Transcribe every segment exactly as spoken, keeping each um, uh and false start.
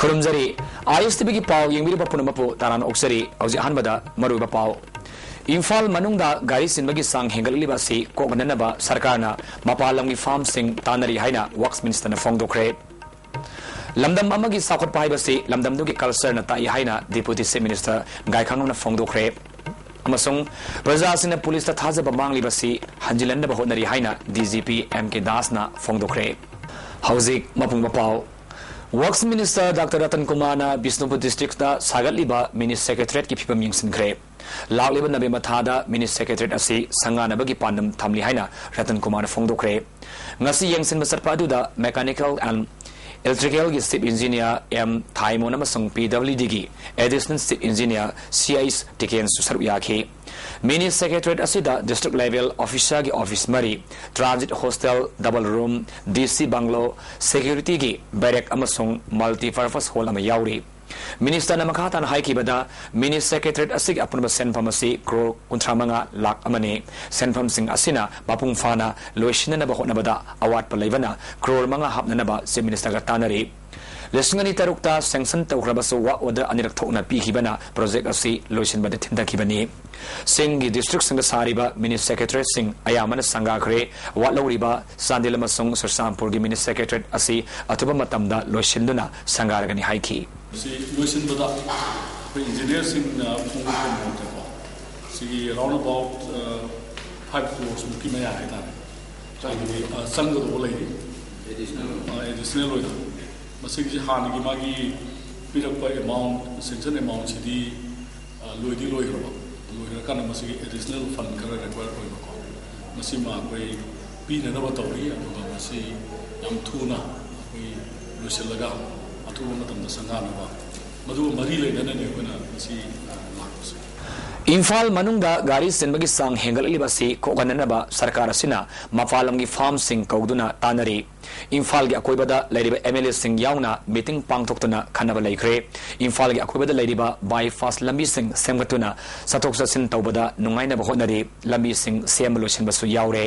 ꯈꯨꯔꯨꯝꯖꯔꯤ꯫ ꯑꯥꯏ ꯑꯦꯁ T ꯚꯤꯒꯤ ꯄꯥꯎ ꯌꯦꯡꯕꯤꯔꯤꯕ ꯄꯨꯝꯅꯃꯛꯄꯨ ꯇꯔꯥꯝꯅ ꯑꯣꯛꯆꯔꯤ꯫ ꯍꯧꯖꯤꯛ ꯑꯍꯥꯟꯕꯗ ꯃꯔꯨꯑꯣꯏꯕ ꯄꯥꯎ꯫ ꯏꯝꯐꯥꯜ ꯃꯅꯨꯡꯗ ꯒꯥꯔꯤ ꯆꯤꯟꯕꯒꯤ ꯆꯥꯡ ꯍꯦꯟꯒꯠꯂꯛꯂꯤꯕ ꯑꯁꯤ ꯀꯣꯛꯅꯅꯕ ꯁꯔꯀꯥꯔꯅ ꯃꯄꯥꯟ ꯂꯝꯒꯤ ꯐꯥꯔꯝꯁꯤꯡ ꯇꯥꯟꯅꯔꯤ ꯍꯥꯏꯅ ꯋꯥꯔꯛꯁ ꯃꯤꯅꯤꯁꯇꯔꯅ ꯐꯣꯡꯗꯣꯛꯈ꯭ꯔꯦ꯫ ꯂꯝꯗꯝ ꯑꯃꯒꯤ ꯆꯥꯎꯈꯠꯄ ꯍꯥꯏꯕꯁꯤ ꯂꯝꯗꯝꯗꯨꯒꯤ ꯀꯜꯆꯔꯅ ꯇꯥꯛꯏ ꯍꯥꯏꯅ ꯗꯤꯄꯨꯇꯤ ꯆꯤꯐ ꯃꯤꯅꯤꯁꯇꯔ ꯒꯥꯏꯈꯥꯉꯝꯅ ꯐꯣꯡꯗꯣꯛꯈ꯭ꯔꯦ꯫ ꯑꯃꯁꯨꯡ ꯄ꯭ꯔꯖꯥꯁꯤꯡꯅ ꯄꯨꯂꯤꯁꯇ ꯊꯥꯖꯕ ꯃꯥꯡꯂꯤꯕꯁꯤ ꯍꯟꯖꯤꯜꯍꯟꯅꯕ ꯍꯣꯠꯅꯔꯤ ꯍꯥꯏꯅ D G P M K ꯗꯥꯁꯅ ꯐꯣꯡꯗꯣꯛꯈ꯭ꯔꯦ꯫ ꯍꯧꯖꯤꯛ ꯃꯄꯨꯡ ꯃꯄꯥꯎ꯫ ꯋꯥꯔꯛꯁ ꯃꯤꯅꯤꯁꯇꯔ ꯗꯥꯛꯇꯔ ꯔꯇꯟ ꯀꯨꯃꯥꯔꯅ ꯕꯤꯁꯅꯨꯄꯨꯔ ꯗꯤꯁꯇ꯭ꯔꯤꯛꯇ ꯁꯥꯒꯠꯂꯤꯕ ꯃꯤꯅꯤ ꯁꯦꯀ꯭ꯔꯦꯇꯔꯤꯌꯦꯠꯀꯤ ꯐꯤꯕꯝ ꯌꯦꯡꯁꯤꯟꯈ꯭ꯔꯦ꯫ ꯂꯥꯛꯂꯤꯕ ꯅꯕꯦꯝꯕꯔ ꯊꯥꯗ ꯃꯤꯅꯤ ꯁꯦꯀ꯭ꯔꯦꯇꯔꯤꯌꯦꯠ ꯑꯁꯤ ꯁꯪꯒꯥꯅꯕꯒꯤ ꯄꯥꯟꯗꯝ ꯊꯝꯂꯤ ꯍꯥꯏꯅ ꯔꯇꯟ ꯀꯨꯃꯥꯔꯅ ꯐꯣꯡꯗꯣꯛꯈ꯭ꯔꯦ꯫ ꯉꯁꯤ ꯌꯦꯡꯁꯤꯟꯕ ꯆꯠꯄ ꯑꯗꯨꯗ ꯃꯦꯀꯥꯅꯤꯀꯦꯜ ꯑꯦꯟ ꯏꯂꯦꯛꯇ꯭ꯔꯤꯀꯦꯜꯒꯤ ꯆꯤꯐ ꯏꯟꯖꯤꯅꯤꯌꯥꯔ ꯑꯦꯝ ꯊꯥꯏꯃꯣꯟ ꯑꯃꯁꯨꯡ ꯄꯤ ꯗꯕ꯭ꯂꯤꯌꯨ ꯗꯤꯒꯤ additional chief engineer C H ꯇꯤꯀꯦꯟꯁꯨ ꯁꯔꯨꯛ ꯌꯥꯈꯤ꯫ ꯃꯤꯅꯤ ꯁꯦꯀ꯭ꯔꯦꯇꯔꯤꯌꯦꯠ ꯑꯁꯤꯗ ꯗꯤꯁꯇ꯭ꯔꯤꯛ ꯂꯦꯚꯦꯜ ꯑꯣꯐꯤꯁꯔꯒꯤ ꯑꯣꯐꯤꯁ ꯃꯔꯤ, transit hostel, double room, D C bungalow, ꯁꯦꯀ꯭ꯌꯨꯔꯤꯇꯤꯒꯤ ꯕꯦꯔꯦꯛ ꯑꯃꯁꯨꯡ ꯃꯜꯇꯤꯄꯔꯄꯁ ꯍꯣꯜ ꯑꯃ ꯌꯥꯎꯔꯤ꯫ ꯃꯤꯅꯤꯁꯇꯔꯅ ꯃꯈꯥ ꯇꯥꯅ ꯍꯥꯏꯈꯤꯕꯗ, ꯃꯤꯅꯤ ꯁꯦꯀ꯭ꯔꯦꯇꯔꯤꯌꯦꯠ ꯑꯁꯤꯒꯤ ꯑꯄꯨꯟꯕ ꯁꯦꯟꯐꯝ ꯑꯁꯤ ꯀ꯭ꯔꯣꯔ ꯀꯨꯟꯊ꯭ꯔꯥ ꯃꯉꯥ ꯂꯥꯈ ꯑꯃꯅꯤ꯫ ꯁꯦꯟꯐꯝꯁꯤꯡ ꯑꯁꯤꯅ ꯃꯄꯨꯡ ꯐꯥꯅ ꯂꯣꯏꯁꯤꯟꯅꯅꯕ ꯍꯣꯠꯅꯕꯗ ꯑꯋꯥꯠꯄ ꯂꯩꯕꯅ ꯀ꯭ꯔꯣꯔ ꯃꯉꯥ ꯍꯥꯞꯅꯅꯕ ꯆꯤꯐ ꯃꯤꯅꯤꯁꯇꯔꯒ ꯇꯥꯟꯅꯔꯤ꯫ ꯂꯤꯁꯤꯡ ꯑꯅꯤ ꯇꯔꯨꯛꯇ ꯁꯦꯡꯁꯟ ꯇꯧꯈ꯭ꯔꯕꯁꯨ ꯋꯥꯔꯛ ꯑꯣꯔꯗꯔ ꯑꯅꯤꯔꯛ ꯊꯣꯛꯅ ꯄꯤꯈꯤꯕꯅ ꯄ꯭ꯔꯣꯖꯦꯛ ꯑꯁꯤ ꯂꯣꯏꯁꯤꯟꯕꯗ ꯊꯤꯟꯊꯈꯤꯕꯅꯤ꯫ ꯆꯤꯡꯒꯤ ꯗꯤꯁꯇ꯭ꯔꯤꯛꯁꯤꯡꯗ ꯁꯥꯔꯤꯕ ꯃꯤꯅꯤ ꯁꯦꯀ꯭ꯔꯦꯇꯔꯤꯌꯦꯠꯁꯤꯡ ꯑꯌꯥꯝꯕꯅ ꯁꯪꯒꯥꯈ꯭ꯔꯦ꯫ ꯋꯥꯠꯍꯧꯔꯤꯕ ꯆꯥꯟꯗꯦꯜ ꯑꯃꯁꯨꯡ ꯆꯨꯔꯆꯥꯟꯄꯨꯔꯒꯤ ꯃꯤꯅꯤ ꯁꯦꯀ꯭ꯔꯦꯇꯔꯤꯌꯦꯠ ꯑꯁꯤ ꯑꯊꯨꯕ ꯃꯇꯝꯗ ꯂꯣꯏꯁꯤꯟꯗꯨꯅ ꯁꯪꯒꯥꯔꯒꯅꯤ ꯍꯥꯏꯈꯤ꯫ ꯁꯤ ꯂꯣꯏꯁꯤꯟꯕꯗ ꯑꯩꯈꯣꯏ ꯏꯟꯖꯤꯅꯤꯌꯔꯁꯤꯡꯅ ꯐꯣꯡꯗꯣꯛꯄ ꯃꯑꯣꯡꯗꯀꯣ, ꯁꯤꯒꯤ round about, ꯑ, five crores ꯃꯨꯛꯀꯤ ꯃꯌꯥ ꯍꯥꯏꯇꯥꯔꯦ꯫ ꯍꯥꯏꯗꯤ, ꯑ, ꯆꯪꯒꯗꯧꯕ ꯂꯩꯔꯤ꯫ ꯑ, additional ꯑꯣꯏꯅ꯫ ꯃꯁꯤꯒꯤꯁꯤ ꯍꯥꯟꯅꯒꯤ ꯃꯥꯒꯤ ꯄꯤꯔꯛꯄ amount, sanction amount ꯁꯤꯗꯤ, ꯑ, ꯂꯣꯏꯗꯤ ꯂꯣꯏꯈ꯭ꯔꯕ꯫ ꯂꯣꯏꯈ꯭ꯔꯀꯥꯟꯗ ꯃꯁꯤꯒꯤ additional fund ꯈꯔ require ꯑꯣꯏꯕꯀꯣ꯫ ꯃꯁꯤꯃ ꯑꯩꯈꯣꯏ ꯄꯤꯅꯅꯕ ꯇꯧꯔꯤ, ꯑꯗꯨꯒ ꯃꯁꯤ ꯌꯥꯝ ꯊꯨꯅ ꯑꯩꯈꯣꯏ ꯂꯣꯏꯁꯤꯜꯂꯒ ꯑꯊꯨꯕ ꯃꯇꯝꯗ ꯁꯪꯒꯥꯅꯕ, ꯃꯗꯨꯒ ꯃꯔꯤ ꯂꯩꯅꯅꯅꯤ ꯑꯩꯈꯣꯏꯅ ꯉꯁꯤ ꯂꯥꯛꯄꯁꯦ꯫ ꯏꯝꯐꯥꯜ ꯃꯅꯨꯡꯗ ꯒꯥꯔꯤ ꯆꯤꯟꯕꯒꯤ ꯆꯥꯡ ꯍꯦꯟꯒꯠꯂꯛꯂꯤꯕ ꯑꯁꯤ ꯀꯣꯛꯍꯟꯅꯅꯕ ꯁꯔꯀꯥꯔ ꯑꯁꯤꯅ ꯃꯄꯥꯟ ꯂꯝꯒꯤ ꯐꯥꯔꯝꯁꯤꯡ ꯀꯧꯗꯨꯅ ꯇꯥꯟꯅꯔꯤ꯫ ꯏꯝꯐꯥꯜꯒꯤ ꯑꯀꯣꯏꯕꯗ ꯂꯩꯔꯤꯕ ꯑꯦꯝ ꯑꯦꯜ ꯑꯦꯁꯤꯡ ꯌꯥꯎꯅ ꯃꯤꯇꯤꯡ ꯄꯥꯡꯊꯣꯛꯇꯨꯅ ꯈꯟꯅꯕ ꯂꯩꯈ꯭ꯔꯦ꯫ ꯏꯝꯐꯥꯜꯒꯤ ꯑꯀꯣꯏꯕꯗ ꯂꯩꯔꯤꯕ ꯕꯥꯏꯄꯥꯁ ꯂꯝꯕꯤꯁꯤꯡ ꯁꯦꯝꯒꯠꯇꯨꯅ ꯆꯠꯊꯣꯛ ꯆꯠꯁꯤꯟ ꯇꯧꯕꯗ ꯅꯨꯡꯉꯥꯏꯅꯕ ꯍꯣꯠꯅꯔꯤ꯫ ꯂꯝꯕꯤꯁꯤꯡ ꯁꯦꯝꯕ ꯂꯣꯏꯁꯤꯟꯕꯁꯨ ꯌꯥꯎꯔꯦ꯫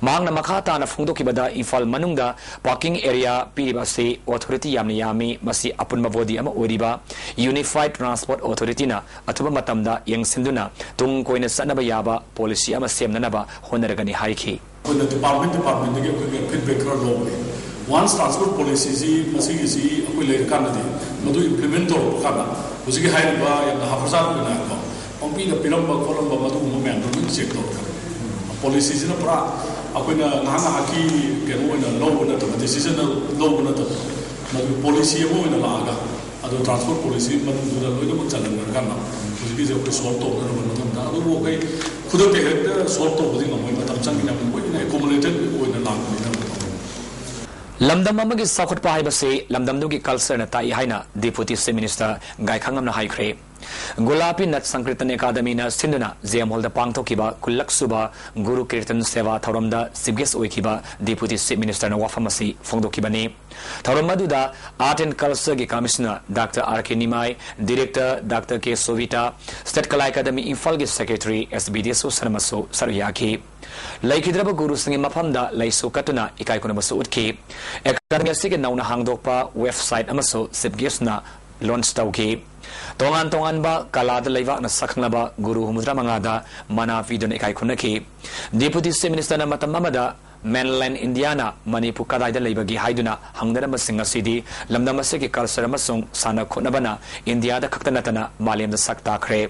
ꯃꯍꯥꯛꯅ ꯃꯈꯥ ꯇꯥꯅ ꯐꯣꯡꯗꯣꯛꯈꯤꯕꯗ ꯏꯝꯐꯥꯜ ꯃꯅꯨꯡꯗ ꯄꯥꯔꯀꯤꯡ ꯑꯦꯔꯤꯌꯥ ꯄꯤꯔꯤꯕ ꯑꯁꯤ ꯑꯣꯊꯣꯔꯤꯇꯤ ꯌꯥꯝꯅ ꯌꯥꯝꯃꯤ꯫ ꯃꯁꯤ ꯑꯄꯨꯟꯕ ꯕꯣꯗꯤ ꯑꯃ ꯑꯣꯏꯔꯤꯕ ꯌꯨꯅꯤꯐꯥꯏꯗ ꯇ꯭ꯔꯥꯟꯁꯄꯣꯔꯠ ꯑꯣꯊꯣꯔꯤꯇꯤꯅ ꯑꯊꯨꯕ ꯃꯇꯝꯗ ꯌꯦꯡꯁꯤꯟꯗꯨꯅ ꯇꯨꯡ ꯀꯣꯏꯅ ꯆꯠꯅꯕ ꯌꯥꯕ ꯄꯣꯂꯤꯁꯤ ꯑꯃ ꯁꯦꯝꯅꯅꯕ ꯍꯣꯠꯅꯔꯒꯅꯤ ꯍꯥꯏꯈꯤ꯫ ꯑꯩꯈꯣꯏꯅ ꯗꯤꯄꯥꯔꯠꯃꯦꯟ ꯗꯤꯄꯥꯔꯠꯃꯦꯟꯗꯒꯤ ꯑꯩꯈꯣꯏꯒꯤ ꯐꯤꯗꯕꯦꯛ ꯈꯔ ꯂꯧꯕꯅꯦ꯫ ꯋꯥꯟꯁ ꯇ꯭ꯔꯥꯟꯁꯄꯣꯔꯠ ꯄꯣꯂꯤꯁꯤꯁꯤ ꯃꯁꯤꯒꯤꯁꯤ ꯑꯩꯈꯣꯏ ꯂꯩꯔꯀꯥꯟꯗꯗꯤ ꯃꯗꯨ ꯏꯝꯄ꯭ꯂꯤꯃꯦꯟ ꯇꯧꯔꯛꯄ ꯀꯥꯟꯗ ꯍꯧꯖꯤꯛꯀꯤ ꯍꯥꯏꯔꯤꯕ ꯌꯥꯝꯅ ꯍꯥꯞꯄꯖꯥꯠ ꯑꯣꯏꯅ ꯍꯥꯏꯀꯣ ꯄꯥꯡꯄꯤꯗ ꯄꯤꯔꯝꯕ ꯈꯣꯠꯂꯝꯕ ꯃꯗꯨꯒꯨꯝꯕ ꯃꯌꯥꯝꯗꯣ ꯂꯣꯏ ꯆꯦꯛ ꯇꯧꯔꯛꯀꯅꯤ꯫ ꯄꯣꯂꯤꯁꯤꯁꯤꯅ ꯄꯨꯔꯥ ꯑꯩꯈꯣꯏꯅ ꯉꯥꯏꯍꯥꯛ ꯉꯥꯏꯍꯥꯛꯀꯤ ꯀꯩꯅꯣ ꯑꯣꯏꯅ ꯂꯧꯕ ꯅꯠꯇꯕ, ꯗꯤꯁꯤꯖꯟ ꯂꯧꯕ ꯅꯠꯇꯕ, ꯃꯗꯨ ꯄꯣꯂꯤꯁꯤ ꯑꯃ ꯑꯣꯏꯅ ꯂꯥꯛꯑꯒ ꯑꯗꯣ ꯇ꯭ꯔꯥꯟꯁꯄꯣꯔꯠ ꯄꯣꯂꯤꯁꯤ ꯃꯅꯨꯡꯗꯨꯗ ꯂꯣꯏꯅꯃꯛ ꯆꯜꯍꯟꯈ꯭ꯔꯀꯥꯟꯗ ꯍꯧꯖꯤꯛꯀꯤꯁꯦ ꯑꯩꯈꯣꯏ ꯁꯣꯜꯕ ꯇꯧꯅꯅꯕ ꯃꯇꯝꯗ ꯑꯗꯨꯕꯨ ꯑꯩꯈꯣꯏ ꯈꯨꯗꯛꯇ ꯍꯦꯛꯇ ꯁꯣꯜꯕ ꯇꯧꯕꯗꯤ ꯉꯝꯃꯣꯏ꯫ ꯃꯇꯝ ꯆꯪꯒꯅꯤ꯫ ꯑꯩꯈꯣꯏ ꯂꯣꯏꯅ ꯑꯦꯀꯣꯃꯣꯗꯦꯇꯦꯠ ꯑꯣꯏꯅ ꯂꯥꯛꯄꯅꯤꯅ꯫ ꯂꯝꯗꯝ ꯑꯃꯒꯤ ꯆꯥꯎꯈꯠꯄ ꯍꯥꯏꯕꯁꯤ ꯂꯝꯗꯝꯗꯨꯒꯤ ꯀꯜꯆꯔꯅ ꯇꯥꯛꯏ ꯍꯥꯏꯅ ꯗꯤꯄꯨꯇꯤ ꯆꯤꯐ ꯃꯤꯅꯤꯁꯇꯔ ꯒꯥꯏꯈꯥꯉꯝꯅ ꯍꯥꯏꯈ꯭ꯔꯦ꯫ ꯒꯨꯂꯥꯄꯤ ꯅꯠ ꯁꯪꯀ꯭ꯔꯤꯇꯟ ꯑꯦꯀꯥꯗꯃꯤꯅ ꯁꯤꯟꯗꯨꯅ ꯖꯦ ꯑꯦꯝ ꯍꯣꯜꯗ ꯄꯥꯡꯊꯣꯛꯈꯤꯕ ꯀꯨꯟꯂꯛ ꯁꯨꯕ ꯒꯨꯔꯨ ꯀꯤꯔꯇꯟ ꯁꯦꯕꯥ ꯊꯧꯔꯝꯗ ꯆꯤꯐ ꯒꯦꯁ ꯑꯣꯏꯈꯤꯕ ꯗꯤꯄꯨꯇꯤ ꯆꯤꯐ ꯃꯤꯅꯤꯁꯇꯔꯅ ꯋꯥꯐꯝ ꯑꯁꯤ ꯐꯣꯡꯗꯣꯛꯈꯤꯕꯅꯤ꯫ ꯊꯧꯔꯝ ꯑꯗꯨꯗ ꯑꯥꯔꯠ ꯑꯦꯟ ꯀꯜꯆꯔꯒꯤ ꯀꯃꯤꯁꯅꯔ ꯗꯥꯛꯇꯔ ꯑꯥꯔ ꯀꯦ ꯅꯤꯃꯥꯏ, ꯗꯤꯔꯦꯛꯇꯔ ꯗꯥꯛꯇꯔ ꯀꯦ ꯁꯣꯚꯤꯇꯥ, ꯁ꯭ꯇꯦꯠ ꯀꯂꯥ ꯑꯦꯀꯥꯗꯃꯤ ꯏꯝꯐꯥꯜꯒꯤ ꯁꯦꯀ꯭ꯔꯦꯇꯔꯤ ꯑꯦꯁ ꯕꯤꯗꯦꯁꯣꯔ ꯁꯅꯃꯁꯨ ꯁꯔꯨꯛ ꯌꯥꯈꯤ꯫ ꯂꯩꯈꯤꯗ꯭ꯔꯕ ꯒꯨꯔꯨꯁꯤꯡꯒꯤ ꯃꯐꯝꯗ ꯂꯩꯁꯨ ꯀꯠꯇꯨꯅ ꯏꯀꯥꯏ ꯈꯨꯝꯅꯕꯁꯨ ꯎꯠꯈꯤ꯫ ꯑꯦꯀꯥꯗꯃꯤ ꯑꯁꯤꯒꯤ ꯅꯧꯅ ꯍꯥꯡꯗꯣꯛꯄ ꯋꯦꯕꯁꯥꯏꯠ ꯑꯃꯁꯨ ꯆꯤꯐ ꯒꯦꯁꯅ ꯂꯣꯟꯆ ꯇꯧꯈꯤ꯫ ꯇꯣꯉꯥꯟ ꯇꯣꯉꯥꯟꯕ ꯀꯂꯥꯗ ꯂꯩꯕꯥꯛꯅ ꯁꯛꯈꯪꯂꯕ ꯒꯨꯔꯨ ꯍꯨꯝꯐꯨꯇꯔꯥ ꯃꯉꯥꯗ ꯃꯅꯥ ꯄꯤꯗꯨꯅ ꯏꯀꯥꯏ ꯈꯨꯝꯅꯈꯤ꯫ ꯗꯤꯄꯨꯇꯤ ꯆꯤꯐ ꯃꯤꯅꯤꯁꯇꯔꯅ ꯃꯇꯝ ꯑꯃꯗ ꯃꯦꯟꯂꯦꯟ ꯏꯟꯗꯤꯌꯥꯅ ꯃꯅꯤꯄꯨꯔ ꯀꯗꯥꯏꯗ ꯂꯩꯕꯒꯦ ꯍꯥꯏꯗꯨꯅ ꯍꯪꯅꯔꯝꯕꯁꯤꯡ ꯑꯁꯤꯗꯤ ꯂꯝꯗꯝ ꯑꯁꯤꯒꯤ ꯀꯜꯆꯔ ꯑꯃꯁꯨꯡ ꯁꯥꯟꯅ ꯈꯣꯠꯅꯕꯅ ꯏꯟꯗꯤꯌꯥꯗ ꯈꯛꯇ ꯅꯠꯇꯅ ꯃꯥꯂꯦꯝꯗ ꯁꯛ ꯇꯥꯛꯈ꯭ꯔꯦ꯫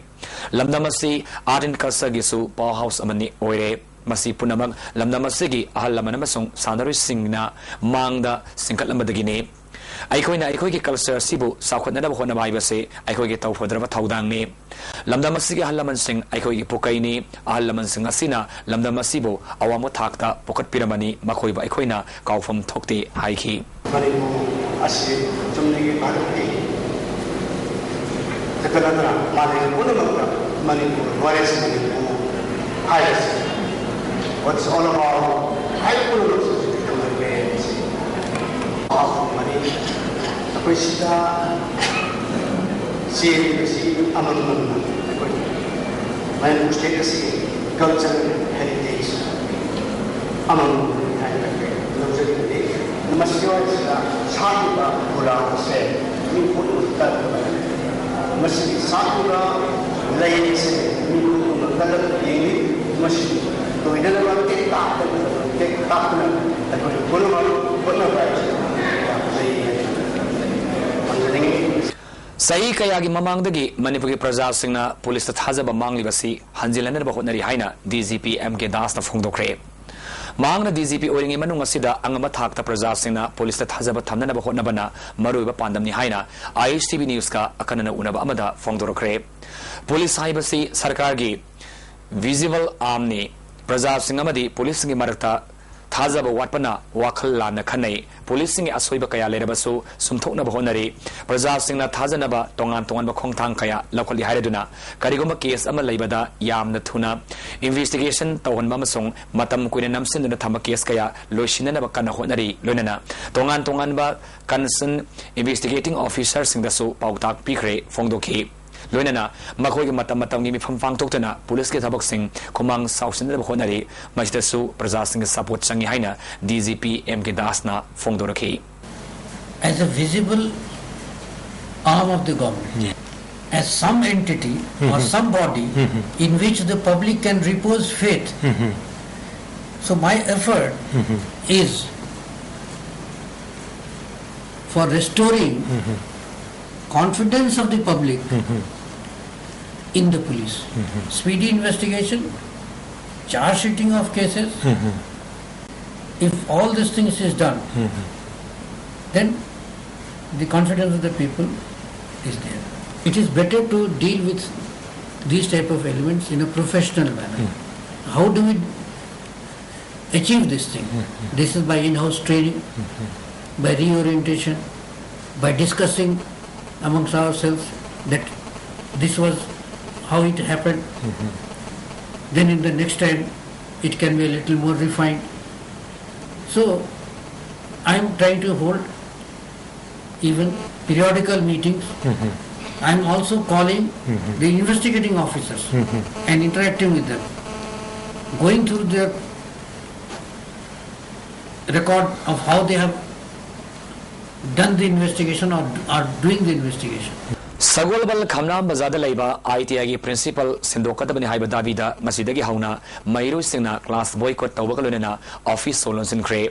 ꯂꯝꯗꯝ ꯑꯁꯤ ꯑꯥꯔꯠ ꯑꯦꯟ ꯀꯜꯆꯔꯒꯤꯁꯨ ꯄꯥꯋꯔ ꯍꯥꯎꯁ ꯑꯃꯅꯤ ꯑꯣꯏꯔꯦ꯫ ꯃꯁꯤ ꯄꯨꯝꯅꯃꯛ ꯂꯝꯗꯝ ꯑꯁꯤꯒꯤ ꯑꯍꯜ ꯂꯃꯟ ꯑꯃꯁꯨꯡ ꯁꯥꯟꯅꯔꯣꯏꯁꯤꯡꯅ ꯃꯥꯡꯗ ꯁꯤꯡꯀꯠꯂꯝꯕꯗꯒꯤꯅꯤ꯫ ꯑꯩꯈꯣꯏꯅ ꯑꯩꯈꯣꯏꯒꯤ ꯀꯜꯆꯔ ꯑꯁꯤꯕꯨ ꯆꯥꯎꯈꯠꯅꯅꯕ ꯍꯣꯠꯅꯕ ꯍꯥꯏꯕꯁꯤ ꯑꯩꯈꯣꯏꯒꯤ ꯇꯧꯐꯗ꯭ꯔꯕ ꯊꯧꯗꯥꯡꯅꯤ꯫ ꯂꯝꯗꯝ ꯑꯁꯤꯒꯤ ꯑꯍꯜ ꯂꯃꯟꯁꯤꯡ ꯑꯩꯈꯣꯏꯒꯤ ꯄꯨꯀꯩꯅꯤ꯫ ꯑꯍꯜ ꯂꯃꯟꯁꯤꯡ ꯑꯁꯤꯅ ꯂꯝꯗꯝ ꯑꯁꯤꯕꯨ ꯑꯋꯥꯡꯕ ꯊꯥꯛꯇ ꯄꯨꯈꯠꯄꯤꯔꯝꯕꯅꯤ꯫ ꯃꯈꯣꯏꯕꯨ ꯑꯩꯈꯣꯏꯅ ꯀꯥꯎꯐꯝ ꯊꯣꯛꯇꯦ ꯍꯥꯏꯈꯤ꯫ ꯃꯅꯤꯄꯨꯔ ꯑꯁꯤ ꯆꯨꯝꯅꯒꯤ ꯚꯥꯔꯠꯀꯤ ꯈꯛꯇ ꯅꯠꯇꯅ ꯃꯥꯂꯦꯝ ꯄꯨꯝꯅꯃꯛꯇ ꯃꯅꯤꯄꯨꯔ ꯋꯥꯔꯦꯁ ꯃꯅꯤꯄꯨꯔ ꯍꯥꯏꯕꯁꯤ What's all about ꯍꯥꯏꯕ ꯄꯨꯝꯅꯃꯛꯁꯨ ꯍꯧꯖꯤꯛꯇꯤ ꯈꯪꯅꯔꯦ꯫ ꯃꯁꯤ ꯑꯩꯈꯣꯏ ꯁꯤꯗ ꯆꯦꯜꯂꯤꯕꯁꯤ ꯑꯃꯃꯝꯅ ꯑꯩꯈꯣꯏ ꯃꯅꯤꯄꯨꯔ ꯁ꯭ꯇꯦꯠ ꯑꯁꯤ ꯀꯜꯆꯔꯦꯜ ꯍꯦꯔꯤꯇꯦꯖ ꯑꯃꯃꯝꯅꯤ ꯍꯥꯏꯅ ꯑꯩꯈꯣꯏ ꯂꯧꯖꯔꯤꯕꯅꯤ꯫ ꯃꯁꯤꯒꯤ ꯑꯣꯏꯔꯤꯁꯤꯗ ꯁꯥꯠꯂꯤꯕ ꯈꯨꯔꯥꯡ ꯑꯁꯦ ꯃꯤ ꯄꯨꯝꯅꯃꯛ ꯀꯜꯂꯕꯅꯤ꯫ ꯃꯁꯤꯒꯤ ꯁꯥꯠꯂꯤꯕ ꯂꯩ ꯑꯁꯦ ꯃꯤ ꯄꯨꯝꯅꯃꯛ ꯀꯜꯂꯒ ꯌꯦꯡꯂꯤ꯫ ꯃꯁꯤ ꯂꯣꯏꯅꯅꯕ ꯇꯦꯛ ꯇꯥꯛꯇꯅ ꯇꯦꯛ ꯇꯥꯛꯇꯅ ꯑꯩꯈꯣꯏ ꯄꯨꯝꯅꯃꯛ ꯍꯣꯠꯅꯕ ꯍꯥꯏꯕꯁꯤ ꯌꯥꯝ ꯂꯩ ꯍꯥꯏꯅ ꯊꯝꯖꯅꯤꯡꯏ꯫ ꯆꯍꯤ ꯀꯌꯥꯒꯤ ꯃꯃꯥꯡꯗꯒꯤ ꯃꯅꯤꯄꯨꯔꯒꯤ ꯄ꯭ꯔꯖꯥꯁꯤꯡꯅ ꯄꯨꯂꯤꯁꯇ ꯊꯥꯖꯕ ꯃꯥꯡꯂꯤꯕꯁꯤ ꯍꯟꯖꯤꯜꯍꯟꯅꯕ ꯍꯣꯠꯅꯔꯤ ꯍꯥꯏꯅ D G P M K ꯗꯥꯁꯅ ꯐꯣꯡꯗꯣꯛꯈ꯭ꯔꯦ꯫ ꯃꯍꯥꯛꯅ ꯗꯤ ꯖꯤ ꯄꯤ ꯑꯣꯏꯔꯤꯉꯩ ꯃꯅꯨꯡ ꯑꯁꯤꯗ ꯑꯉꯝꯕ ꯊꯥꯛꯇ ꯄ꯭ꯔꯖꯥꯁꯤꯡꯅ ꯄꯨꯂꯤꯁꯇ ꯊꯥꯖꯕ ꯊꯝꯅꯅꯕ ꯍꯣꯠꯅꯕꯅ ꯃꯔꯨꯑꯣꯏꯕ ꯄꯥꯟꯗꯝꯅꯤ ꯍꯥꯏꯅ ꯑꯥꯏ ꯑꯦꯁ ꯇꯤ ꯚꯤ ꯅ꯭ꯌꯨꯁꯀ ꯑꯈꯟꯅꯅ ꯎꯅꯕ ꯑꯃꯗ ꯐꯣꯡꯗꯣꯔꯛꯈ꯭ꯔꯦ꯫ ꯄꯨꯂꯤꯁ ꯍꯥꯏꯕꯁꯤ ꯁꯔꯀꯥꯔꯒꯤ ꯚꯤꯖꯤꯕꯜ ꯑꯥꯔꯝꯅꯤ꯫ ꯄ꯭ꯔꯖꯥꯁꯤꯡ ꯑꯃꯗꯤ ꯄꯨꯂꯤꯁꯁꯤꯡꯒꯤ ꯃꯔꯛꯇ ꯊꯥꯖꯕ ꯋꯥꯠꯄꯅ ꯋꯥꯈꯜ ꯂꯥꯟꯅ ꯈꯟꯅꯩ꯫ ꯄꯨꯂꯤꯁꯁꯤꯡꯒꯤ ꯑꯁꯣꯏꯕ ꯀꯌꯥ ꯂꯩꯔꯕꯁꯨ ꯁꯨꯝꯊꯣꯛꯅꯕ ꯍꯣꯠꯅꯔꯤ꯫ ꯄ꯭ꯔꯖꯥꯁꯤꯡꯅ ꯊꯥꯖꯅꯕ ꯇꯣꯉꯥꯟ ꯇꯣꯉꯥꯟꯕ ꯈꯣꯡꯊꯥꯡ ꯀꯌꯥ ꯂꯧꯈꯠꯂꯤ ꯍꯥꯏꯔꯗꯨꯅ ꯀꯔꯤꯒꯨꯝꯕ ꯀꯦꯁ ꯑꯃ ꯂꯩꯕꯗ ꯌꯥꯝꯅ ꯊꯨꯅ ꯏꯟꯚꯦꯁꯇꯤꯒꯦꯁꯟ ꯇꯧꯍꯟꯕ ꯑꯃꯁꯨꯡ ꯃꯇꯝ ꯀꯨꯏꯅ ꯅꯝꯁꯤꯟꯗꯨꯅ ꯊꯝꯕ ꯀꯦꯁ ꯀꯌꯥ ꯂꯣꯏꯁꯤꯟꯅꯅꯕ ꯀꯟꯅ ꯍꯣꯠꯅꯔꯤ꯫ ꯂꯣꯏꯅꯅ ꯇꯣꯉꯥꯟ ꯇꯣꯉꯥꯟꯕ ꯀꯟꯁꯔꯟ ꯏꯟꯚꯦꯁꯇꯤꯒꯦꯇꯤꯡ ꯑꯣꯐꯤꯁꯔꯁꯤꯡꯗꯁꯨ ꯄꯥꯎꯇꯥꯛ ꯄꯤꯈ꯭ꯔꯦ, ꯐꯣꯡꯗꯣꯛꯈꯤ꯫ ꯂꯣꯏꯅꯅ ꯃꯈꯣꯏꯒꯤ ꯃꯇꯝ ꯃꯇꯝꯒꯤ ꯃꯤꯐꯝ ꯄꯥꯡꯊꯣꯛꯇꯨꯅ ꯄꯨꯂꯤꯁꯀꯤ ꯊꯕꯛꯁꯤꯡ ꯈꯨꯃꯥꯡ ꯆꯥꯎꯁꯤꯟꯅꯕ ꯍꯣꯠꯅꯔꯤ꯫ ꯃꯁꯤꯗꯁꯨ ꯄ꯭ꯔꯖꯥꯁꯤꯡꯒꯤ ꯁꯄꯣꯔꯠ ꯆꯪꯏ ꯍꯥꯏꯅ D G P M K ꯗꯥꯁꯅ ꯐꯣꯡꯗꯣꯔꯛꯈꯤ꯫ As a visible arm of the government, as some entity or some body in which the public can repose faith. So my effort is for restoring confidence of the public in the police. Speedy investigation, charge sheeting of cases. If all these things is done, then the confidence of the people is there. It is better to deal with these type of elements in a professional manner. How do we achieve this thing? This is by in-house training, by reorientation, by discussing amongst ourselves that this was how it happened. Then in the next time, it can be a little more refined. So, I am trying to hold even periodical meetings. I'm also calling the investigating officers and interacting with them, going through their record of how they have done the investigation or are doing the investigation. ꯁꯒꯣꯜꯕꯜ ꯈꯝꯂꯥꯝ ꯕꯖꯥꯔꯗ ꯂꯩꯕ ꯑꯥꯏ T ꯑꯥꯏꯒꯤ principle ꯁꯤꯟꯗꯣꯛꯀꯗꯕꯅꯤ ꯍꯥꯏꯕ ꯗꯥꯕꯤꯗ ꯉꯁꯤꯗꯒꯤ ꯍꯧꯅ ꯃꯍꯩꯔꯣꯏꯁꯤꯡꯅ class boycott ꯇꯧꯕꯒ ꯂꯣꯏꯅꯅ office ꯁꯣ ꯂꯣꯟꯁꯤꯟꯈ꯭ꯔꯦ꯫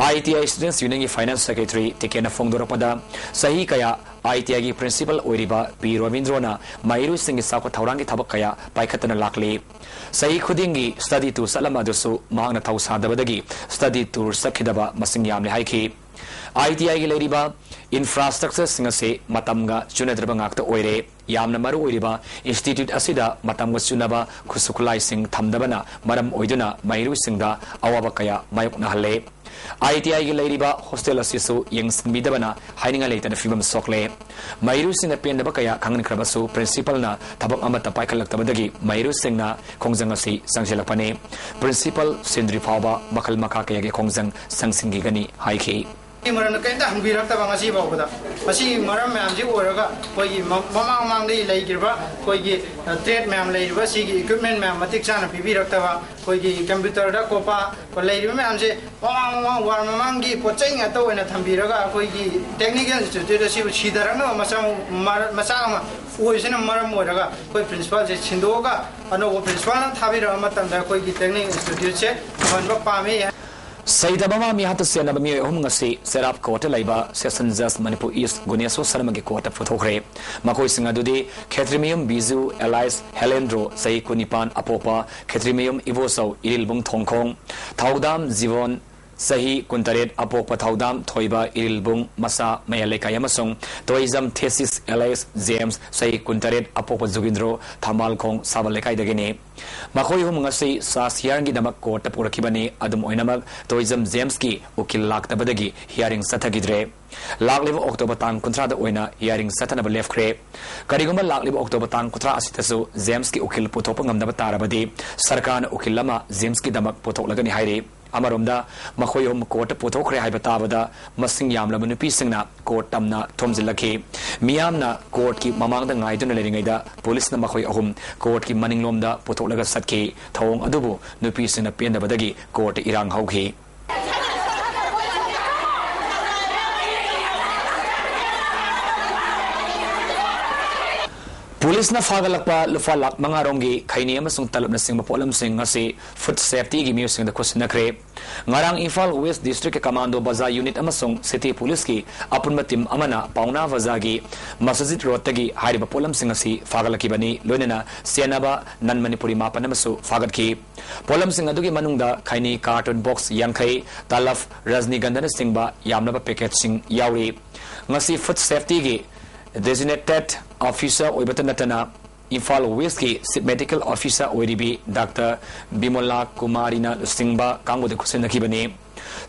ꯑꯥꯏ T ꯑꯥꯏ ꯁ꯭ꯇꯨꯗꯦꯟꯠꯁ ꯌꯨꯅꯤꯌꯟꯒꯤ finance secretary ꯇꯤꯀꯦꯟꯅ ꯐꯣꯡꯗꯣꯔꯛꯄꯗ, ꯆꯍꯤ ꯀꯌꯥ ꯑꯥꯏ ꯇꯤ ꯑꯥꯏꯒꯤ ꯄ꯭ꯔꯤꯟꯁꯤꯄꯜ ꯑꯣꯏꯔꯤꯕ ꯄꯤ ꯔꯣꯕꯤꯟꯗ꯭ꯔꯣꯅ ꯃꯍꯩꯔꯣꯏꯁꯤꯡꯒꯤ ꯆꯥꯎꯈꯠ ꯊꯧꯔꯥꯡꯒꯤ ꯊꯕꯛ ꯀꯌꯥ ꯄꯥꯏꯈꯠꯇꯅ ꯂꯥꯛꯂꯤ꯫ ꯆꯍꯤ ꯈꯨꯗꯤꯡꯒꯤ ꯁ꯭ꯇꯗꯤ ꯇꯨꯔ ꯆꯠꯂꯝꯕ ꯑꯗꯨꯁꯨ ꯃꯍꯥꯛꯅ ꯊꯧ ꯁꯥꯗꯕꯗꯒꯤ ꯁ꯭ꯇꯗꯤ ꯇꯨꯔ ꯆꯠꯈꯤꯗꯕ ꯃꯁꯤꯡ ꯌꯥꯝꯂꯦ ꯍꯥꯏꯈꯤ꯫ ꯑꯥꯏ ꯇꯤ ꯑꯥꯏꯒꯤ ꯂꯩꯔꯤꯕ ꯏꯟꯐ꯭ꯔꯥꯁ꯭ꯇ꯭ꯔꯛꯆꯔꯁꯤꯡ ꯑꯁꯤ ꯃꯇꯝꯒ ꯆꯨꯅꯗ꯭ꯔꯕ ꯉꯥꯛꯇ ꯑꯣꯏꯔꯦ꯫ ꯌꯥꯝꯅ ꯃꯔꯨ ꯑꯣꯏꯔꯤꯕ ꯏꯟꯁꯇꯤꯇ꯭ꯌꯨꯠ ꯑꯁꯤꯗ ꯃꯇꯝꯒ ꯆꯨꯅꯕ ꯈꯨꯠꯁꯨ ꯈꯨꯠꯂꯥꯏꯁꯤꯡ ꯊꯝꯗꯕꯅ ꯃꯔꯝ ꯑꯣꯏꯗꯨꯅ ꯃꯍꯩꯔꯣꯏꯁꯤꯡꯗ ꯑꯋꯥꯕ ꯀꯌꯥ ꯃꯥꯌꯣꯛꯅꯍꯜꯂꯦ꯫ ꯑꯥꯏ ꯇꯤ ꯑꯥꯏꯒꯤ ꯂꯩꯔꯤꯕ ꯍꯣꯁꯇꯦꯜ ꯑꯁꯤꯁꯨ ꯌꯦꯡꯁꯤꯟꯕꯤꯗꯕꯅ ꯍꯥꯏꯅꯤꯡꯉꯥꯏ ꯂꯩꯇꯅ ꯐꯤꯕꯝ ꯁꯣꯛꯂꯦ꯫ ꯃꯍꯩꯔꯣꯏꯁꯤꯡꯅ ꯄꯦꯟꯗꯕ ꯀꯌꯥ ꯈꯪꯍꯟꯈ꯭ꯔꯕꯁꯨ ꯄ꯭ꯔꯤꯟꯁꯤꯄꯜꯅ ꯊꯕꯛ ꯑꯃꯠꯇ ꯄꯥꯏꯈꯠꯂꯛꯇꯕꯗꯒꯤ ꯃꯍꯩꯔꯣꯏꯁꯤꯡꯅ ꯈꯣꯡꯖꯪ ꯑꯁꯤ ꯆꯪꯁꯤꯜꯂꯛꯄꯅꯤ꯫ ꯄ꯭ꯔꯤꯟꯁꯤꯄꯜ ꯁꯤꯟꯗ꯭ꯔꯤ ꯐꯥꯎꯕ ꯃꯈꯜ ꯃꯈꯥ ꯀꯌꯥꯒꯤ ꯈꯣꯡꯖꯪ ꯆꯪꯁꯤꯟꯈꯤꯒꯅꯤ ꯍꯥꯏꯈꯤ꯫ ꯁꯤ ꯃꯔꯝꯗ ꯀꯔꯤꯝꯇ ꯍꯪꯕꯤꯔꯛꯇꯕ ꯉꯁꯤ ꯐꯥꯎꯕꯗ꯫ ꯃꯁꯤ ꯃꯔꯝ ꯃꯌꯥꯝꯁꯤ ꯑꯣꯏꯔꯒ ꯑꯩꯈꯣꯏꯒꯤ ꯃ- ꯃꯃꯥꯡ ꯃꯃꯥꯡꯗꯒꯤ ꯂꯩꯈ꯭ꯔꯤꯕ ꯑꯩꯈꯣꯏꯒꯤ ꯇ꯭ꯔꯦꯠ ꯃꯌꯥꯝ ꯂꯩꯔꯤꯕ ꯁꯤꯒꯤ ꯏꯀ꯭ꯋꯤꯞꯃꯦꯟ ꯃꯌꯥꯝ ꯃꯇꯤꯛ ꯆꯥꯅ ꯄꯤꯕꯤꯔꯛꯇꯕ, ꯑꯩꯈꯣꯏꯒꯤ ꯀꯝꯄ꯭ꯌꯨꯇꯔꯗ ꯀꯣꯄꯥ ꯂꯩꯔꯤꯕ ꯃꯌꯥꯝꯁꯦ ꯃꯃꯥꯡ ꯃꯃꯥꯡ ꯋꯥꯔ ꯃꯃꯥꯡꯒꯤ ꯄꯣꯠ ꯆꯩ ꯉꯥꯛꯇ ꯑꯣꯏꯅ ꯊꯝꯕꯤꯔꯒ ꯑꯩꯈꯣꯏꯒꯤ ꯇꯦꯛꯅꯤꯀꯦꯜ ꯏꯟꯁꯇꯤꯇ꯭ꯌꯨꯠ ꯑꯁꯤꯕꯨ ꯁꯤꯊꯔꯛꯅꯕ ꯃꯆꯥꯛ ꯃꯔ- ꯃꯆꯥꯛ ꯑꯃ ꯑꯣꯏꯕꯁꯤꯅ ꯃꯔꯝ ꯑꯣꯏꯔꯒ ꯑꯩꯈꯣꯏ ꯄ꯭ꯔꯤꯟꯁꯤꯄꯥꯜꯁꯦ ꯁꯤꯟꯗꯣꯛꯑꯒ ꯑꯅꯧꯕ ꯄ꯭ꯔꯤꯟꯁꯤꯄꯥꯜꯅ ꯊꯥꯕꯤꯔꯛꯄ ꯃꯇꯝꯗ ꯑꯩꯈꯣꯏꯒꯤ ꯇꯦꯛꯅꯤꯀꯦꯜ ꯏꯟꯁꯇꯤꯇ꯭ꯌꯨꯠꯁꯦ ꯐꯍꯟꯕ ꯄꯥꯝꯃꯤ꯫ ꯁꯍꯤꯗ ꯃꯃꯥ ꯃꯤꯍꯥꯠꯇ ꯆꯦꯟꯅꯕ ꯃꯤꯑꯣꯏ ꯑꯍꯨꯝ ꯉꯁꯤ ꯆꯦꯔꯥꯞ ꯀꯣꯔꯠꯇ ꯂꯩꯕ ꯁꯦꯁꯟ ꯖꯖ ꯃꯅꯤꯄꯨꯔ ꯏꯁ ꯒꯨꯅꯦꯁꯣꯔ ꯁꯔꯃꯒꯤ ꯀꯣꯔꯠꯇ ꯄꯨꯊꯣꯛꯈ꯭ꯔꯦ꯫ ꯃꯈꯣꯏꯁꯤꯡ ꯑꯗꯨꯗꯤ ꯈꯦꯇ꯭ꯔꯤꯃꯌꯨꯝ ꯕꯤꯖꯨ ꯑꯦꯂꯥꯏꯁ ꯍꯦꯂꯦꯟꯗ꯭ꯔꯣ ꯆꯍꯤ ꯀꯨꯟꯅꯤꯄꯥꯟ ꯑꯄꯣꯛꯄ ꯈꯦꯇ꯭ꯔꯤꯃꯌꯨꯝ ꯏꯕꯣꯆꯧ ꯏꯔꯤꯜꯕꯨꯡ ꯊꯣꯡꯈꯣꯡ, ꯊꯧꯗꯥꯝ ꯖꯤꯕꯣꯟ ꯆꯍꯤ ꯀꯨꯟꯇꯔꯦꯠ ꯑꯄꯣꯛꯄ ꯊꯧꯗꯥꯝ ꯊꯣꯏꯕ ꯏꯔꯤꯜꯕꯨꯡ ꯃꯆꯥ ꯃꯌꯥꯏ ꯂꯩꯀꯥꯏ ꯑꯃꯁꯨꯡ ꯇꯣꯏꯖꯝ ꯊꯦꯁꯤꯁ ꯑꯦꯂꯥꯏꯁ ꯖꯦꯝꯁ ꯆꯍꯤ ꯀꯨꯟꯇꯔꯦꯠ ꯑꯄꯣꯛꯄ ꯖꯨꯒꯤꯟꯗ꯭ꯔꯣ ꯊꯝꯕꯥꯜꯈꯣꯡ ꯁꯥꯕꯜ ꯂꯩꯀꯥꯏꯗꯒꯤꯅꯤ꯫ ꯃꯈꯣꯏ ꯑꯍꯨꯝ ꯉꯁꯤ ꯁꯥꯁ ꯍꯤꯌꯥꯔꯤꯡꯒꯤꯗꯃꯛ ꯀꯣꯔꯠꯇ ꯄꯨꯔꯛꯈꯤꯕꯅꯤ꯫ ꯑꯗꯨꯝ ꯑꯣꯏꯅꯃꯛ, ꯇꯣꯏꯖꯝ ꯖꯦꯝꯁꯀꯤ ꯎꯀꯤꯜ ꯂꯥꯛꯇꯕꯗꯒꯤ ꯍꯤꯌꯥꯔꯤꯡ ꯆꯠꯊꯈꯤꯗ꯭ꯔꯦ꯫ ꯂꯥꯛꯂꯤꯕ ꯑꯣꯛꯇꯣꯕꯔ ꯇꯥꯡ ꯀꯨꯟꯊ꯭ꯔꯥꯗ ꯑꯣꯏꯅ ꯍꯤꯌꯥꯔꯤꯡ ꯆꯠꯊꯅꯕ ꯂꯦꯞꯈ꯭ꯔꯦ꯫ ꯀꯔꯤꯒꯨꯝꯕ ꯂꯥꯛꯂꯤꯕ ꯑꯣꯛꯇꯣꯕꯔ ꯇꯥꯡ ꯀꯨꯟꯊ꯭ꯔꯥ ꯑꯁꯤꯗꯁꯨ ꯖꯦꯝꯁꯀꯤ ꯎꯀꯤꯜ ꯄꯨꯊꯣꯛꯄ ꯉꯝꯗꯕ ꯇꯥꯔꯕꯗꯤ ꯁꯔꯀꯥꯔꯅ ꯎꯀꯤꯜ ꯑꯃ ꯖꯦꯝꯁꯀꯤꯗꯃꯛ ꯄꯨꯊꯣꯛꯂꯒꯅꯤ ꯍꯥꯏꯔꯤ꯫ ꯑꯃꯔꯣꯝꯗ, ꯃꯈꯣꯏ ꯑꯍꯨꯝ ꯀꯣꯔꯠꯇ ꯄꯨꯊꯣꯛꯈ꯭ꯔꯦ ꯍꯥꯏꯕ ꯇꯥꯕꯗ ꯃꯁꯤꯡ ꯌꯥꯝꯂꯕ ꯅꯨꯄꯤꯁꯤꯡꯅ ꯀꯣꯔꯠ ꯇꯝꯅ ꯊꯣꯝꯖꯤꯜꯂꯛꯈꯤ꯫ ꯃꯤꯌꯥꯝꯅ ꯀꯣꯔꯠꯀꯤ ꯃꯃꯥꯡꯗ ꯉꯥꯏꯗꯨꯅ ꯂꯩꯔꯤꯉꯩꯗ ꯄꯨꯂꯤꯁꯅ ꯃꯈꯣꯏ ꯑꯍꯨꯝ ꯀꯣꯔꯠꯀꯤ ꯃꯅꯤꯡꯂꯣꯝꯗ ꯄꯨꯊꯣꯛꯂꯒ ꯆꯠꯈꯤ꯫ ꯊꯧꯑꯣꯡ ꯑꯗꯨꯕꯨ ꯅꯨꯄꯤꯁꯤꯡꯅ ꯄꯦꯟꯗꯕꯗꯒꯤ ꯀꯣꯔꯠꯇ ꯏꯔꯥꯡ ꯍꯧꯈꯤ꯫ ꯄꯨꯂꯤꯁꯅ ꯐꯥꯒꯠꯂꯛꯄ ꯂꯨꯄꯥ ꯂꯥꯈ ꯃꯉꯥ ꯔꯣꯝꯒꯤ ꯈꯩꯅꯤ ꯑꯃꯁꯨꯡ ꯇꯂꯞꯅꯆꯤꯡꯕ ꯄꯣꯠꯂꯝꯁꯤꯡ ꯑꯁꯤ ꯐꯨꯗ ꯁꯦꯐꯇꯤꯒꯤ ꯃꯤꯑꯣꯏꯁꯤꯡꯗ ꯈꯨꯠꯁꯤꯟꯅꯈ꯭ꯔꯦ꯫ ꯉꯔꯥꯡ ꯏꯝꯐꯥꯜ ꯋꯦꯁ ꯗꯤꯁꯇ꯭ꯔꯤꯛꯀꯤ ꯀꯃꯥꯟꯗꯣ ꯕꯖꯥꯔ ꯌꯨꯅꯤꯠ ꯑꯃꯁꯨꯡ ꯁꯤꯇꯤ ꯄꯨꯂꯤꯁꯀꯤ ꯑꯄꯨꯟꯕ ꯇꯤꯝ ꯑꯃꯅ ꯄꯥꯎꯅꯥ ꯕꯖꯥꯔꯒꯤ ꯃꯁꯖꯤꯗ ꯔꯣꯗꯇꯒꯤ ꯍꯥꯏꯔꯤꯕ ꯄꯣꯠꯂꯝꯁꯤꯡ ꯑꯁꯤ ꯐꯥꯒꯠꯂꯛꯈꯤꯕꯅꯤ꯫ ꯂꯣꯏꯅꯅ ꯆꯦꯟꯅꯕ ꯅꯟ ꯃꯅꯤꯄꯨꯔꯤ ꯃꯥꯄꯟ ꯑꯃꯁꯨ ꯐꯥꯒꯠꯈꯤ꯫ ꯄꯣꯠꯂꯝꯁꯤꯡ ꯑꯗꯨꯒꯤ ꯃꯅꯨꯡꯗ ꯈꯩꯅꯤ ꯀꯥꯔꯇꯨꯟ ꯕꯣꯛꯁ ꯌꯥꯡꯈꯩ, ꯇꯂꯐ, ꯔꯖꯅꯤꯒꯟꯙꯅꯆꯤꯡꯕ ꯌꯥꯝꯂꯕ ꯄꯦꯀꯦꯠꯁꯤꯡ ꯌꯥꯎꯔꯤ꯫ ꯉꯁꯤ ꯐꯨꯗ ꯁꯦꯐꯇꯤꯒꯤ ꯗꯦꯖꯤꯅꯦꯇꯦꯗ ꯑꯣꯐꯤꯁꯥꯔ ꯑꯣꯏꯕꯇ ꯅꯠꯇꯅ ꯏꯝꯐꯥꯜ ꯋꯦꯁꯀꯤ ꯆꯤꯐ ꯃꯦꯗꯤꯀꯦꯜ ꯑꯣꯐꯤꯁꯥꯔ ꯑꯣꯏꯔꯤꯕꯤ ꯗꯥꯛꯇꯔ ꯕꯤꯃꯣꯂꯥ ꯀꯨꯃꯥꯔꯤꯅ ꯂꯨꯆꯤꯡꯕ ꯀꯥꯡꯕꯨꯗ ꯈꯨꯠꯁꯤꯟꯅꯈꯤꯕꯅꯤ꯫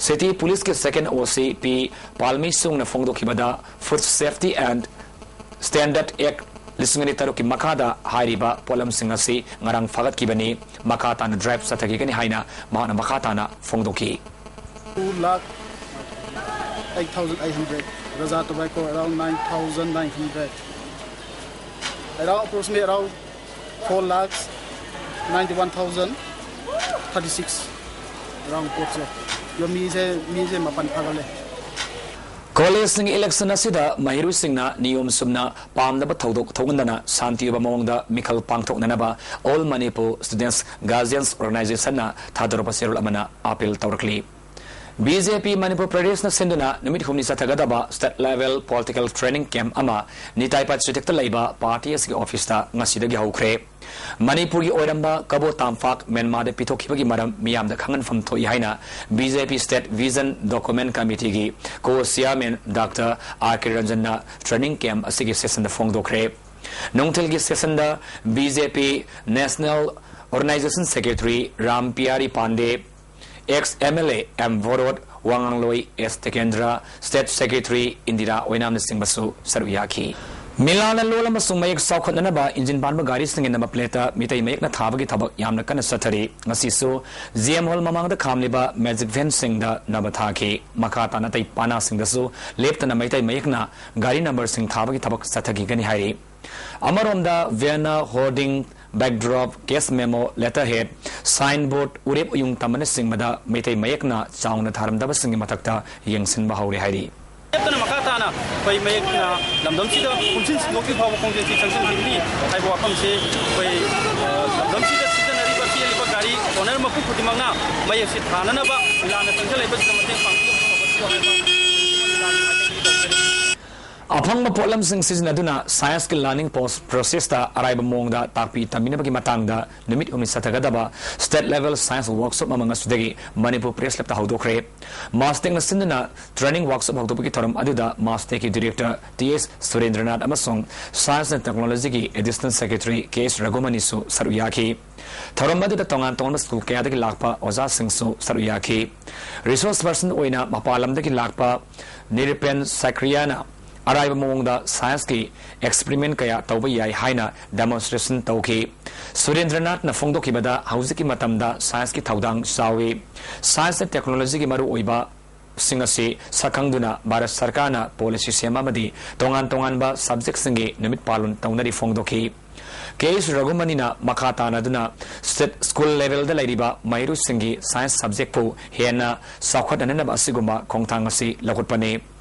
ꯁꯤꯇꯤ ꯄꯨꯂꯤꯁꯀꯤ ꯁꯦꯀꯦꯟ ꯑꯣ ꯁꯤ ꯄꯤ ꯄꯥꯜꯃꯩꯁꯣꯡꯅ ꯐꯣꯡꯗꯣꯛꯈꯤꯕꯗ, ꯐꯨꯗ ꯁꯦꯐꯇꯤ ꯑꯦꯟ ꯁ꯭ꯇꯦꯟꯗꯔꯗ ꯑꯦꯛ ꯂꯤꯁꯤꯡ ꯑꯅꯤ ꯇꯔꯨꯛꯀꯤ ꯃꯈꯥꯗ ꯍꯥꯏꯔꯤꯕ ꯄꯣꯠꯂꯝꯁꯤꯡ ꯑꯁꯤ ꯉꯔꯥꯡ ꯐꯥꯒꯠꯈꯤꯕꯅꯤ꯫ ꯃꯈꯥ ꯇꯥꯅ ꯗ꯭ꯔꯥꯏꯚ ꯆꯠꯊꯈꯤꯒꯅꯤ ꯍꯥꯏꯅ ꯃꯍꯥꯛꯅ ꯃꯈꯥ ꯇꯥꯅ ꯐꯣꯡꯗꯣꯛꯈꯤ꯫ Two lakh eight thousand eight hundred Raza tobacco, around nine thousand nine hundred, around approximately around four lakhs ninety one thousand thirty six, around ꯄꯣꯠꯁꯦ ꯌꯣꯝꯃꯤꯁꯦ ꯃꯤꯁꯦ ꯃꯥꯄꯟ ꯐꯥꯒꯠꯂꯦ꯫ ꯀꯣꯂꯦꯖꯁꯤꯡꯒꯤ ꯏꯂꯦꯛꯁꯟ ꯑꯁꯤꯗ ꯃꯍꯩꯔꯣꯏꯁꯤꯡꯅ ꯅꯤꯌꯣꯝ ꯆꯨꯝꯅ ꯄꯥꯝꯗꯕ ꯊꯧꯗꯣꯛ ꯊꯣꯛꯍꯟꯗꯅ ꯁꯥꯟꯇꯤ ꯑꯣꯏꯕ ꯃꯑꯣꯡꯗ ꯃꯤꯈꯜ ꯄꯥꯡꯊꯣꯛꯅꯅꯕ All Manipur Students Guardians Organizationꯅ ꯊꯥꯗꯣꯔꯛꯄ ꯆꯦꯔꯣꯜ ꯑꯃꯅ ꯑꯥꯄꯤꯜ ꯇꯧꯔꯛꯂꯤ꯫ ꯕꯤ ꯖꯦ ꯄꯤ ꯃꯅꯤꯄꯨꯔ ꯄ꯭ꯔꯗꯦꯁꯅ ꯁꯤꯟꯗꯨꯅ ꯅꯨꯃꯤꯠ ꯍꯨꯝꯅꯤ ꯆꯠꯊꯒꯗꯕ state level political training camp ꯑꯃ ꯅꯤꯇꯥꯏ ꯄꯥꯠ ꯆꯤꯊꯛꯇ ꯂꯩꯕ ꯄꯥꯔꯇꯤ ꯑꯁꯤꯒꯤ ꯑꯣꯐꯤꯁꯇ ꯉꯁꯤꯗꯒꯤ ꯍꯧꯈ꯭ꯔꯦ꯫ ꯃꯅꯤꯄꯨꯔꯒꯤ ꯑꯣꯏꯔꯝꯕ ꯀꯕꯣ ꯇꯥꯝꯄꯥꯛ ꯃ꯭ꯌꯥꯟꯃꯥꯔꯗ ꯄꯤꯊꯣꯛꯈꯤꯕꯒꯤ ꯃꯔꯝ ꯃꯤꯌꯥꯝꯗ ꯈꯪꯍꯟꯐꯝ ꯊꯣꯛꯏ ꯍꯥꯏꯅ B J P state vision document ꯀꯃꯤꯇꯤꯒꯤ co chairman doctor R K ꯔꯟꯖꯟꯅ ꯇ꯭ꯔꯦꯅꯤꯡ ꯀꯦꯝꯞ ꯑꯁꯤꯒꯤ ꯁꯦꯁꯟꯗ ꯐꯣꯡꯗꯣꯛꯈ꯭ꯔꯦ꯫ ꯅꯨꯡꯊꯤꯜꯒꯤ ꯁꯦꯁꯟꯗ B J P national organisation secretary Ram Pyari Pandey, ex M L A M Bharat, ꯋꯥꯉꯥꯡꯂꯣꯏ S Tikendra, state secretary Indira ꯑꯣꯏꯅꯥꯝꯅꯆꯤꯡꯕꯁꯨ ꯁꯔꯨꯛ ꯌꯥꯈꯤ꯫ ꯃꯤꯂꯥꯅ ꯂꯣꯜ ꯑꯃꯁꯨꯡ ꯃꯌꯦꯛ ꯆꯥꯎꯈꯠꯅꯅꯕ ꯏꯟꯖꯤꯟ ꯄꯥꯟꯕ ꯒꯥꯔꯤꯁꯤꯡꯒꯤ ꯅꯝꯕꯔ ꯄ꯭ꯂꯦꯠꯇ ꯃꯤꯇꯩ ꯃꯌꯦꯛꯅ ꯊꯥꯕꯒꯤ ꯊꯕꯛ ꯌꯥꯝꯅ ꯀꯟꯅ ꯆꯠꯊꯔꯤ꯫ ꯉꯁꯤꯁꯨ ꯖꯤ ꯑꯦꯝ ꯍꯣꯜ ꯃꯃꯥꯡꯗ ꯈꯥꯝꯂꯤꯕ ꯃꯦꯖꯤꯛ ꯚꯦꯟꯁꯤꯡꯗ ꯅꯝꯕꯔ ꯊꯥꯈꯤ꯫ ꯃꯈꯥ ꯇꯥꯅ ꯑꯇꯩ ꯄꯥꯅꯥꯁꯤꯡꯗꯁꯨ ꯂꯦꯞꯇꯅ ꯃꯩꯇꯩ ꯃꯌꯦꯛꯅ ꯒꯥꯔꯤ ꯅꯝꯕꯔꯁꯤꯡ ꯊꯥꯕꯒꯤ ꯊꯕꯛ ꯆꯠꯊꯈꯤꯒꯅꯤ ꯍꯥꯏꯔꯤ꯫ ꯑꯃꯔꯣꯝꯗ ꯚꯦꯟꯅ hoarding, backdrop, cash memo, letter head, sign board, ꯎꯔꯦꯞ ꯎꯌꯨꯡ ꯇꯝꯕꯅꯆꯤꯡꯕꯗ ꯃꯩꯇꯩ ꯃꯌꯦꯛꯅ ꯆꯥꯎꯅ ꯊꯥꯔꯝꯗꯕꯁꯤꯡꯒꯤ ꯃꯊꯛꯇ ꯌꯦꯡꯁꯤꯟꯕ ꯍꯧꯔꯦ ꯍꯥꯏꯔꯤ꯫ ꯂꯦꯞꯇꯅ ꯃꯈꯥ ꯇꯥꯅ ꯑꯩꯈꯣꯏ ꯃꯌꯦꯛꯅ ꯂꯝꯗꯝꯁꯤꯗ ꯄꯨꯟꯁꯤꯟ ꯁꯤꯟꯗꯣꯛꯇ꯭ꯔꯤ ꯐꯥꯎꯕ ꯈꯣꯡꯖꯦꯜꯁꯤ ꯆꯪꯁꯤꯟꯈꯤꯒꯅꯤ ꯍꯥꯏꯕ ꯋꯥꯐꯝꯁꯤ ꯑꯩꯈꯣꯏ, ꯑ, ꯂꯝꯗꯝꯁꯤꯗ ꯁꯤꯖꯤꯟꯅꯔꯤꯕ ꯆꯦꯜꯂꯤꯕ ꯒꯥꯔꯤ ꯑꯣꯅꯔ ꯃꯄꯨ ꯈꯨꯗꯤꯡꯃꯛꯅ ꯃꯌꯦꯛꯁꯤ ꯊꯥꯅꯅꯕ ꯂꯥꯟꯅ ꯆꯪꯁꯤꯜꯂꯛꯏꯕꯁꯤꯗ ꯃꯇꯦꯡ ꯄꯥꯡꯕꯤꯌꯨ ꯍꯥꯏꯕ ꯑꯐꯪꯕ ꯄꯣꯠꯂꯝꯁꯤꯡ ꯁꯤꯖꯤꯟꯅꯗꯨꯅ ꯁꯥꯏꯟꯁꯀꯤ ꯂꯔꯅꯤꯡ ꯄꯣꯁ ꯄ꯭ꯔꯣꯁꯦꯁꯇ ꯑꯔꯥꯏꯕ ꯃꯑꯣꯡꯗ ꯇꯥꯛꯄꯤ ꯇꯝꯕꯤꯅꯕꯒꯤ ꯃꯇꯥꯡꯗ ꯅꯨꯃꯤꯠ ꯍꯨꯝꯅꯤ ꯆꯠꯊꯒꯗꯕ ꯁ꯭ꯇꯦꯠ ꯂꯦꯚꯦꯜ ꯁꯥꯏꯟꯁ ꯋꯥꯔꯛꯁꯣꯞ ꯑꯃ ꯉꯁꯤꯗꯒꯤ ꯃꯅꯤꯄꯨꯔ ꯄ꯭ꯔꯦꯁ ꯀ꯭ꯂꯕꯇ ꯍꯧꯗꯣꯛꯈ꯭ꯔꯦ꯫ ꯃꯥꯁꯇꯦꯛꯅ ꯁꯤꯟꯗꯨꯅ ꯇ꯭ꯔꯦꯅꯤꯡ ꯋꯥꯔꯛꯁꯣꯞ ꯍꯧꯗꯣꯛꯄꯒꯤ ꯊꯧꯔꯝ ꯑꯗꯨꯗ ꯃꯥꯁꯇꯦꯛꯀꯤ ꯗꯤꯔꯦꯛꯇꯔ ꯇꯤ ꯑꯦꯁ ꯁꯨꯔꯦꯟꯗ꯭ꯔꯅꯥꯊ ꯑꯃꯁꯨꯡ ꯁꯥꯏꯟꯁ ꯑꯦꯟ ꯇꯦꯛꯅꯣꯂꯣꯖꯤꯒꯤ ꯑꯦꯗꯤꯁꯅꯦꯜ ꯁꯦꯀ꯭ꯔꯦꯇꯔꯤ ꯀꯦ ꯑꯦꯁ ꯔꯘꯨꯃꯅꯤꯁꯨ ꯁꯔꯨꯛ ꯌꯥꯈꯤ꯫ ꯊꯧꯔꯝ ꯑꯗꯨꯗ ꯇꯣꯉꯥꯟ ꯇꯣꯉꯥꯟꯕ ꯁ꯭ꯀꯨꯜ ꯀꯌꯥꯗꯒꯤ ꯂꯥꯛꯄ ꯑꯣꯖꯥꯁꯤꯡꯁꯨ ꯁꯔꯨꯛ ꯌꯥꯈꯤ꯫ ꯔꯤꯁꯣꯔꯁ ꯄꯔꯁꯟ ꯑꯣꯏꯅ ꯃꯄꯥꯟ ꯂꯝꯗꯒꯤ ꯂꯥꯛꯄ ꯅꯤꯔꯨꯄꯦꯟ ꯁꯥꯀ꯭ꯔꯤꯌꯥꯅ ꯑꯔꯥꯏꯕ ꯃꯑꯣꯡꯗ ꯁꯥꯏꯟꯁꯀꯤ ꯑꯦꯛꯁꯄꯔꯤꯃꯦꯟ ꯀꯌꯥ ꯇꯧꯕ ꯌꯥꯏ ꯍꯥꯏꯅ ꯗꯦꯃꯣꯟꯁꯇ꯭ꯔꯦꯁꯟ ꯇꯧꯈꯤ꯫ ꯁꯨꯔꯦꯟꯗ꯭ꯔꯅꯥꯊꯅ ꯐꯣꯡꯗꯣꯛꯈꯤꯕꯗ ꯍꯧꯖꯤꯛꯀꯤ ꯃꯇꯝꯗ ꯁꯥꯏꯟꯁꯀꯤ ꯊꯧꯗꯥꯡ ꯆꯥꯎꯏ꯫ ꯁꯥꯏꯟꯁ ꯑꯦꯟ ꯇꯦꯛꯅꯣꯂꯣꯖꯤꯒꯤ ꯃꯔꯨꯑꯣꯏꯕꯁꯤꯡ ꯑꯁꯤ ꯁꯛꯈꯪꯗꯨꯅ ꯚꯥꯔꯠ ꯁꯔꯀꯥꯔꯅ ꯄꯣꯂꯤꯁꯤ ꯁꯦꯝꯕ ꯑꯃꯗꯤ ꯇꯣꯉꯥꯟ ꯇꯣꯉꯥꯟꯕ ꯁꯕꯖꯦꯛꯁꯤꯡꯒꯤ ꯅꯨꯃꯤꯠ ꯄꯥꯂꯟ ꯇꯧꯅꯔꯤ ꯐꯣꯡꯗꯣꯛꯈꯤ꯫ ꯀꯦ ꯑꯦꯁ ꯔꯘꯨꯃꯅꯤꯅ ꯃꯈꯥ ꯇꯥꯅꯗꯨꯅ ꯁ꯭ꯇꯦꯠ ꯁ꯭ꯀꯨꯜ ꯂꯦꯚꯦꯜꯗ ꯂꯩꯔꯤꯕ ꯃꯍꯩꯔꯣꯏꯁꯤꯡꯒꯤ ꯁꯥꯏꯟꯁ ꯁꯕꯖꯦꯛꯄꯨ ꯍꯦꯟꯅ ꯆꯥꯎꯈꯠꯍꯟꯅꯕ ꯑꯁꯤꯒꯨꯝꯕ ꯈꯣꯡꯊꯥꯡ ꯑꯁꯤ ꯂꯧꯈꯠꯄꯅꯤ꯫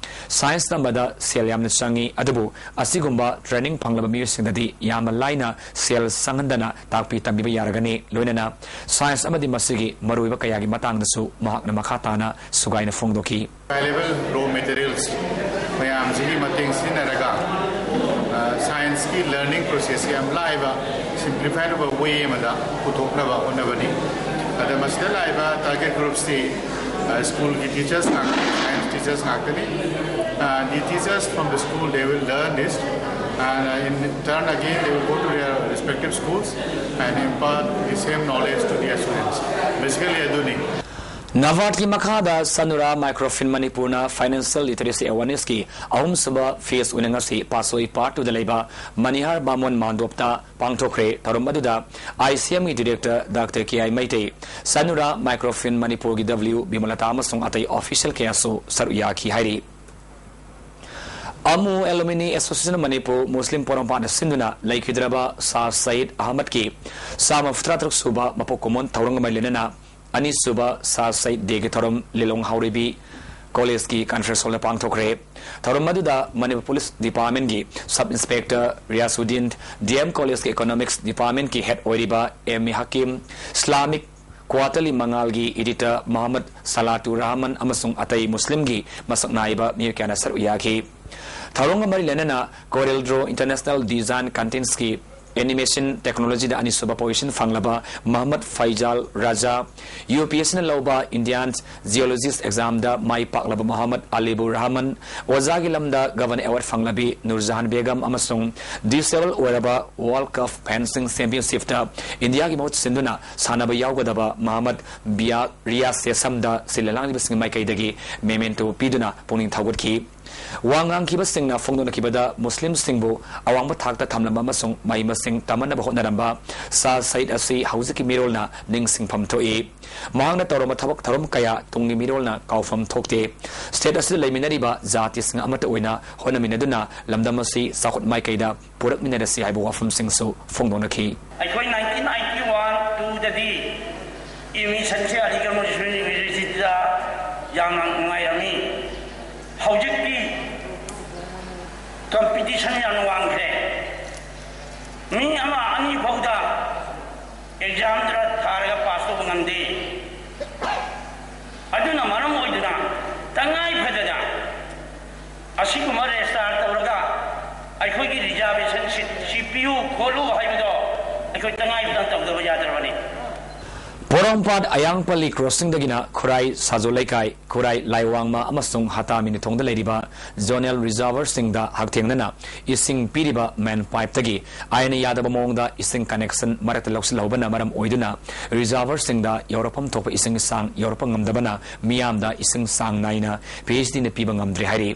ꯁꯥꯏꯟꯁ ꯇꯝꯕꯗ ꯁꯦꯜ ꯌꯥꯝꯅ ꯆꯪꯏ, ꯑꯗꯨꯕꯨ ꯑꯁꯤꯒꯨꯝꯕ ꯇ꯭ꯔꯦꯅꯤꯡ ꯐꯪꯂꯕ ꯃꯤꯑꯣꯏꯁꯤꯡꯗꯗꯤ ꯌꯥꯝꯅ ꯂꯥꯏꯅ ꯁꯦꯜ ꯆꯪꯍꯟꯗꯅ ꯇꯥꯛꯄꯤ ꯇꯝꯕꯤꯕ ꯌꯥꯔꯒꯅꯤ꯫ ꯂꯣꯏꯅꯅ ꯁꯥꯏꯟꯁ ꯑꯃꯗꯤ ꯃꯁꯤꯒꯤ ꯃꯔꯨꯑꯣꯏꯕ ꯀꯌꯥꯒꯤ ꯃꯇꯥꯡꯗꯁꯨ ꯃꯍꯥꯛꯅ ꯃꯈꯥ ꯇꯥꯅ ꯁꯨꯒꯥꯏꯅ ꯐꯣꯡꯗꯣꯛꯈꯤ꯫ ꯑꯦꯚꯥꯏꯂꯦꯕꯜ ꯔꯣ ꯃꯦꯇꯔꯤꯌꯦꯜꯁ ꯃꯌꯥꯝꯁꯤꯒꯤ ꯃꯇꯦꯡ ꯁꯤꯖꯤꯟꯅꯔꯒ, ꯑ, ꯁꯥꯏꯟꯁꯀꯤ ꯂꯔꯅꯤꯡ ꯄ꯭ꯔꯣꯁꯦꯁꯁꯤ ꯌꯥꯝ ꯂꯥꯏꯕ, ꯁꯤꯝꯄ꯭ꯂꯤꯐꯥꯏ ꯑꯣꯏꯕ ꯋꯦ ꯑꯃꯗ ꯄꯨꯊꯣꯛꯅꯕ ꯍꯣꯠꯅꯕꯅꯤ꯫ ꯑꯗ ꯃꯁꯤꯗ ꯂꯥꯛꯏꯕ ꯇꯥꯔꯒꯦꯠ ꯒ꯭ꯔꯨꯞꯁꯤ, ꯑ, ꯁ꯭ꯀꯨꯜꯒꯤ ꯇꯤꯆꯔꯁ ꯉꯥꯛꯇꯅꯤ, ꯁꯥꯏꯟꯁ ꯇꯤꯆꯔꯁ ꯉꯥꯛꯇꯅꯤ꯫ Uh, the teachers from the school, they will learn this, and, uh, in turn again they will go to their respective schools and impart the same knowledge to their students. Basically, ꯑꯗꯨꯅꯤ꯫ ꯅꯕꯥꯔꯗꯀꯤ ꯃꯈꯥꯗ ꯁꯅꯨꯔꯥ ꯃꯥꯏꯀ꯭ꯔꯣꯐꯤꯟ ꯃꯅꯤꯄꯨꯔꯅ Financial Literacy Awarenessꯀꯤ ꯑꯍꯨꯝꯁꯨꯕ phase ꯑꯣꯏꯅ ꯉꯁꯤ ꯄꯥꯠꯁꯣꯏ Part Twoꯗ ꯂꯩꯕ ꯃꯅꯤꯍꯥꯔ ꯕꯥꯃꯣꯟ ꯃꯥꯟꯗꯣꯞꯇ ꯄꯥꯡꯊꯣꯛꯈ꯭ꯔꯦ꯫ ꯊꯧꯔꯝ ꯑꯗꯨꯗ ICMꯒꯤ Director Doctor K I Meitei, ꯁꯅꯨꯔꯥ ꯃꯥꯏꯀ꯭ꯔꯣꯐꯤꯟ ꯃꯅꯤꯄꯨꯔꯒꯤ W ꯕꯤꯃꯂꯇꯥ ꯑꯃꯁꯨꯡ ꯑꯇꯩ official ꯀꯌꯥꯁꯨ ꯁꯔꯨꯛ ꯌꯥꯈꯤ ꯍꯥꯏꯔꯤ꯫ ꯑꯃꯨ Alumni Association ꯃꯅꯤꯄꯨꯔ ꯃꯨꯁꯂꯤꯝ ꯄꯣꯔꯣꯝꯄꯥꯠꯅ ꯁꯤꯟꯗꯨꯅ ꯂꯩꯈꯤꯗ꯭ꯔꯕ ꯁꯥꯍ ꯁꯌꯤꯗ ꯑꯍꯃꯗꯀꯤ ꯆꯥꯝꯃ ꯍꯨꯝꯐꯨꯇꯔꯥ ꯇꯔꯨꯛ ꯁꯨꯕ ꯃꯄꯣꯛ ꯀꯨꯝꯑꯣꯟ ꯊꯧꯔꯝꯒ ꯃꯔꯤ ꯂꯩꯅꯅ ꯑꯅꯤꯁꯨꯕ ꯁꯥꯍ ꯁꯌꯤꯗ Dayꯒꯤ ꯊꯧꯔꯝ ꯂꯤꯂꯣꯡ ꯍꯥꯎꯔꯩꯕꯤ Collegeꯀꯤ conference hallꯗ ꯄꯥꯡꯊꯣꯛꯈ꯭ꯔꯦ꯫ ꯊꯧꯔꯝ ꯑꯗꯨꯗ Manipur Police Departmentꯀꯤ Sub Inspector ꯔꯤꯌꯥꯁꯨꯗꯤꯟ, DM Collegeꯀꯤ Economics Departmentꯀꯤ Head ꯑꯣꯏꯔꯤꯕ M A ꯍꯀꯤꯝ, Islamic Quarterly ꯃꯉꯥꯜꯒꯤ editor ꯃꯣꯍꯝꯃꯗ ꯁꯂꯥꯇꯨ ꯔꯍꯃꯟ ꯑꯃꯁꯨꯡ ꯑꯇꯩ ꯃꯨꯁꯂꯤꯝꯒꯤ ꯃꯁꯛ ꯅꯥꯏꯕ ꯃꯤꯑꯣꯏ ꯀꯌꯥꯅ ꯁꯔꯨꯛ ꯌꯥꯈꯤ꯫ ꯊꯧꯔꯝꯒ ꯃꯔꯤ ꯂꯩꯅꯅ CorelDRAW International Design Contestꯀꯤ Animation Technologyꯗ ꯑꯅꯤꯁꯨꯕ position ꯐꯪꯂꯕ ꯃꯣꯍꯝꯃꯗ ꯐꯩꯖꯥꯜ ꯔꯥꯖꯥ, UPSCꯅ ꯂꯧꯕ Indian Geologist Examꯗ ꯃꯥꯏ ꯄꯥꯛꯂꯕ ꯃꯣꯍꯝꯃꯗ ꯑꯂꯤꯕꯨꯔ ꯔꯍꯃꯟ, ꯑꯣꯖꯥꯒꯤ ꯂꯝꯗ Governor Award ꯐꯪꯂꯕꯤ ꯅꯨꯔꯖꯍꯥꯟ ꯕꯦꯒꯝ ꯑꯃꯁꯨꯡ disable ꯑꯣꯏꯔꯕ World Cup Fencing Championshipꯇ ꯏꯟꯗꯤꯌꯥꯒꯤ ꯃꯍꯨꯠ ꯁꯤꯟꯗꯨꯅ ꯁꯥꯟꯅꯕ ꯌꯥꯎꯒꯗꯕ ꯃꯣꯍꯝꯃꯗ ꯕꯤꯌꯥ ꯔꯤꯌꯥꯖ ꯁꯦꯁꯝꯗ ꯁꯤꯜꯂ ꯂꯥꯡꯂꯤꯕꯁꯤꯡꯒꯤ ꯃꯥꯏꯀꯩꯗꯒꯤ memento ꯄꯤꯗꯨꯅ ꯄꯨꯛꯅꯤꯡ ꯊꯧꯒꯠꯈꯤ꯫ ꯋꯥ ꯉꯥꯡꯈꯤꯕꯁꯤꯡꯅ ꯐꯣꯡꯗꯣꯛꯅꯈꯤꯕꯗ ꯃꯨꯁꯂꯤꯝꯁꯤꯡꯕꯨ ꯑꯋꯥꯡꯕ ꯊꯥꯛꯇ ꯊꯝꯂꯝꯕ ꯑꯃꯁꯨꯡ ꯃꯍꯩ ꯃꯁꯤꯡ ꯇꯝꯍꯟꯅꯕ ꯍꯣꯠꯅꯔꯝꯕ ꯁꯥꯍ ꯁꯌꯤꯗ ꯑꯁꯤ ꯍꯧꯖꯤꯛꯀꯤ ꯃꯤꯔꯣꯜꯅ ꯅꯤꯡꯁꯤꯡꯐꯝ ꯊꯣꯛꯏ꯫ ꯃꯍꯥꯛꯅ ꯇꯧꯔꯝꯕ ꯊꯕꯛ ꯊꯧꯔꯝ ꯀꯌꯥ ꯇꯨꯡꯒꯤ ꯃꯤꯔꯣꯜꯅ ꯀꯥꯎꯐꯝ ꯊꯣꯛꯇꯦ꯫ State ꯑꯁꯤꯗ ꯂꯩꯃꯤꯟꯅꯔꯤꯕ ꯖꯥꯇꯤꯁꯤꯡ ꯑꯃꯠꯇ ꯑꯣꯏꯅ ꯍꯣꯠꯅꯃꯤꯟꯅꯗꯨꯅ ꯂꯝꯗꯝ ꯑꯁꯤ ꯆꯥꯎꯈꯠ ꯃꯥꯏꯀꯩꯗ ꯄꯨꯔꯛꯃꯤꯟꯅꯔꯁꯤ ꯍꯥꯏꯕ ꯋꯥꯐꯝꯁꯤꯡꯁꯨ ꯐꯣꯡꯗꯣꯛꯅꯈꯤ꯫ ꯑꯩꯈꯣꯏ nineteen ninety one two ꯗꯗꯤ admissionꯁꯦ ꯑꯂꯤꯒꯔ ꯃꯨꯁꯂꯤꯝ ꯌꯨꯅꯤꯚꯔꯁꯤꯇꯤꯗ ꯌꯥꯝꯅ ꯅꯨꯡꯉꯥꯏꯔꯝꯃꯤ꯫ ꯍꯧꯖꯤꯛꯇꯤ competition ꯌꯥꯝꯅ ꯋꯥꯡꯈ꯭ꯔꯦ꯫ ꯃꯤ ꯑꯃ ꯑꯅꯤ ꯐꯥꯎꯗ examꯗ ꯊꯥꯔꯒ pass ꯇꯧꯕ ꯉꯝꯗꯦ꯫ ꯑꯗꯨꯅ ꯃꯔꯝ ꯑꯣꯏꯗꯨꯅ ꯇꯉꯥꯏ ꯐꯗꯅ ꯑꯁꯤꯒꯨꯝꯕ register ꯇꯧꯔꯒ ꯑꯩꯈꯣꯏꯒꯤ reservation seat ꯁꯤ ꯄꯤꯌꯨ ꯈꯣꯠꯂꯨ ꯍꯥꯏꯕꯗꯣ ꯑꯩꯈꯣꯏ ꯇꯉꯥꯏ ꯐꯗꯅ ꯇꯧꯗꯕ ꯌꯥꯗ꯭ꯔꯕꯅꯤ꯫ ꯀꯩꯁꯥꯝꯄꯥꯠ ꯑꯌꯥꯡꯄꯜꯂꯤ ꯀ꯭ꯔꯣꯁꯤꯡꯗꯒꯤꯅ ꯈꯨꯔꯥꯏ ꯁꯥꯖꯣ ꯂꯩꯀꯥꯏ, ꯈꯨꯔꯥꯏ ꯂꯥꯏꯋꯥꯡꯃ ꯑꯃꯁꯨꯡ ꯍꯇꯥ ꯃꯤꯅꯤꯊꯣꯡꯗ ꯂꯩꯔꯤꯕ ꯖꯣꯅꯦꯜ ꯔꯤꯖꯥꯔꯚꯔꯁꯤꯡꯗ ꯍꯛꯊꯦꯡꯅꯅ ꯏꯁꯤꯡ ꯄꯤꯔꯤꯕ ꯃꯦꯟ ꯄꯥꯏꯞꯇꯒꯤ ꯑꯥꯏꯟ ꯌꯥꯗꯕ ꯃꯑꯣꯡꯗ ꯏꯁꯤꯡ ꯀꯅꯦꯛꯁꯟ ꯃꯔꯛꯇ ꯂꯧꯁꯤꯜꯍꯧꯕꯅ ꯃꯔꯝ ꯑꯣꯏꯗꯨꯅ ꯔꯤꯖꯥꯔꯚꯔꯁꯤꯡꯗ ꯌꯧꯔꯛꯐꯝ ꯊꯣꯛꯄ ꯏꯁꯤꯡ ꯆꯥꯡ ꯌꯧꯔꯛꯄ ꯉꯝꯗꯕꯅ ꯃꯤꯌꯥꯝꯗ ꯏꯁꯤꯡ ꯆꯥꯡ ꯅꯥꯏꯅ ꯄꯤ ꯑꯩꯆ ꯗꯤꯅ ꯄꯤꯕ ꯉꯝꯗ꯭ꯔꯦ ꯍꯥꯏꯔꯤ꯫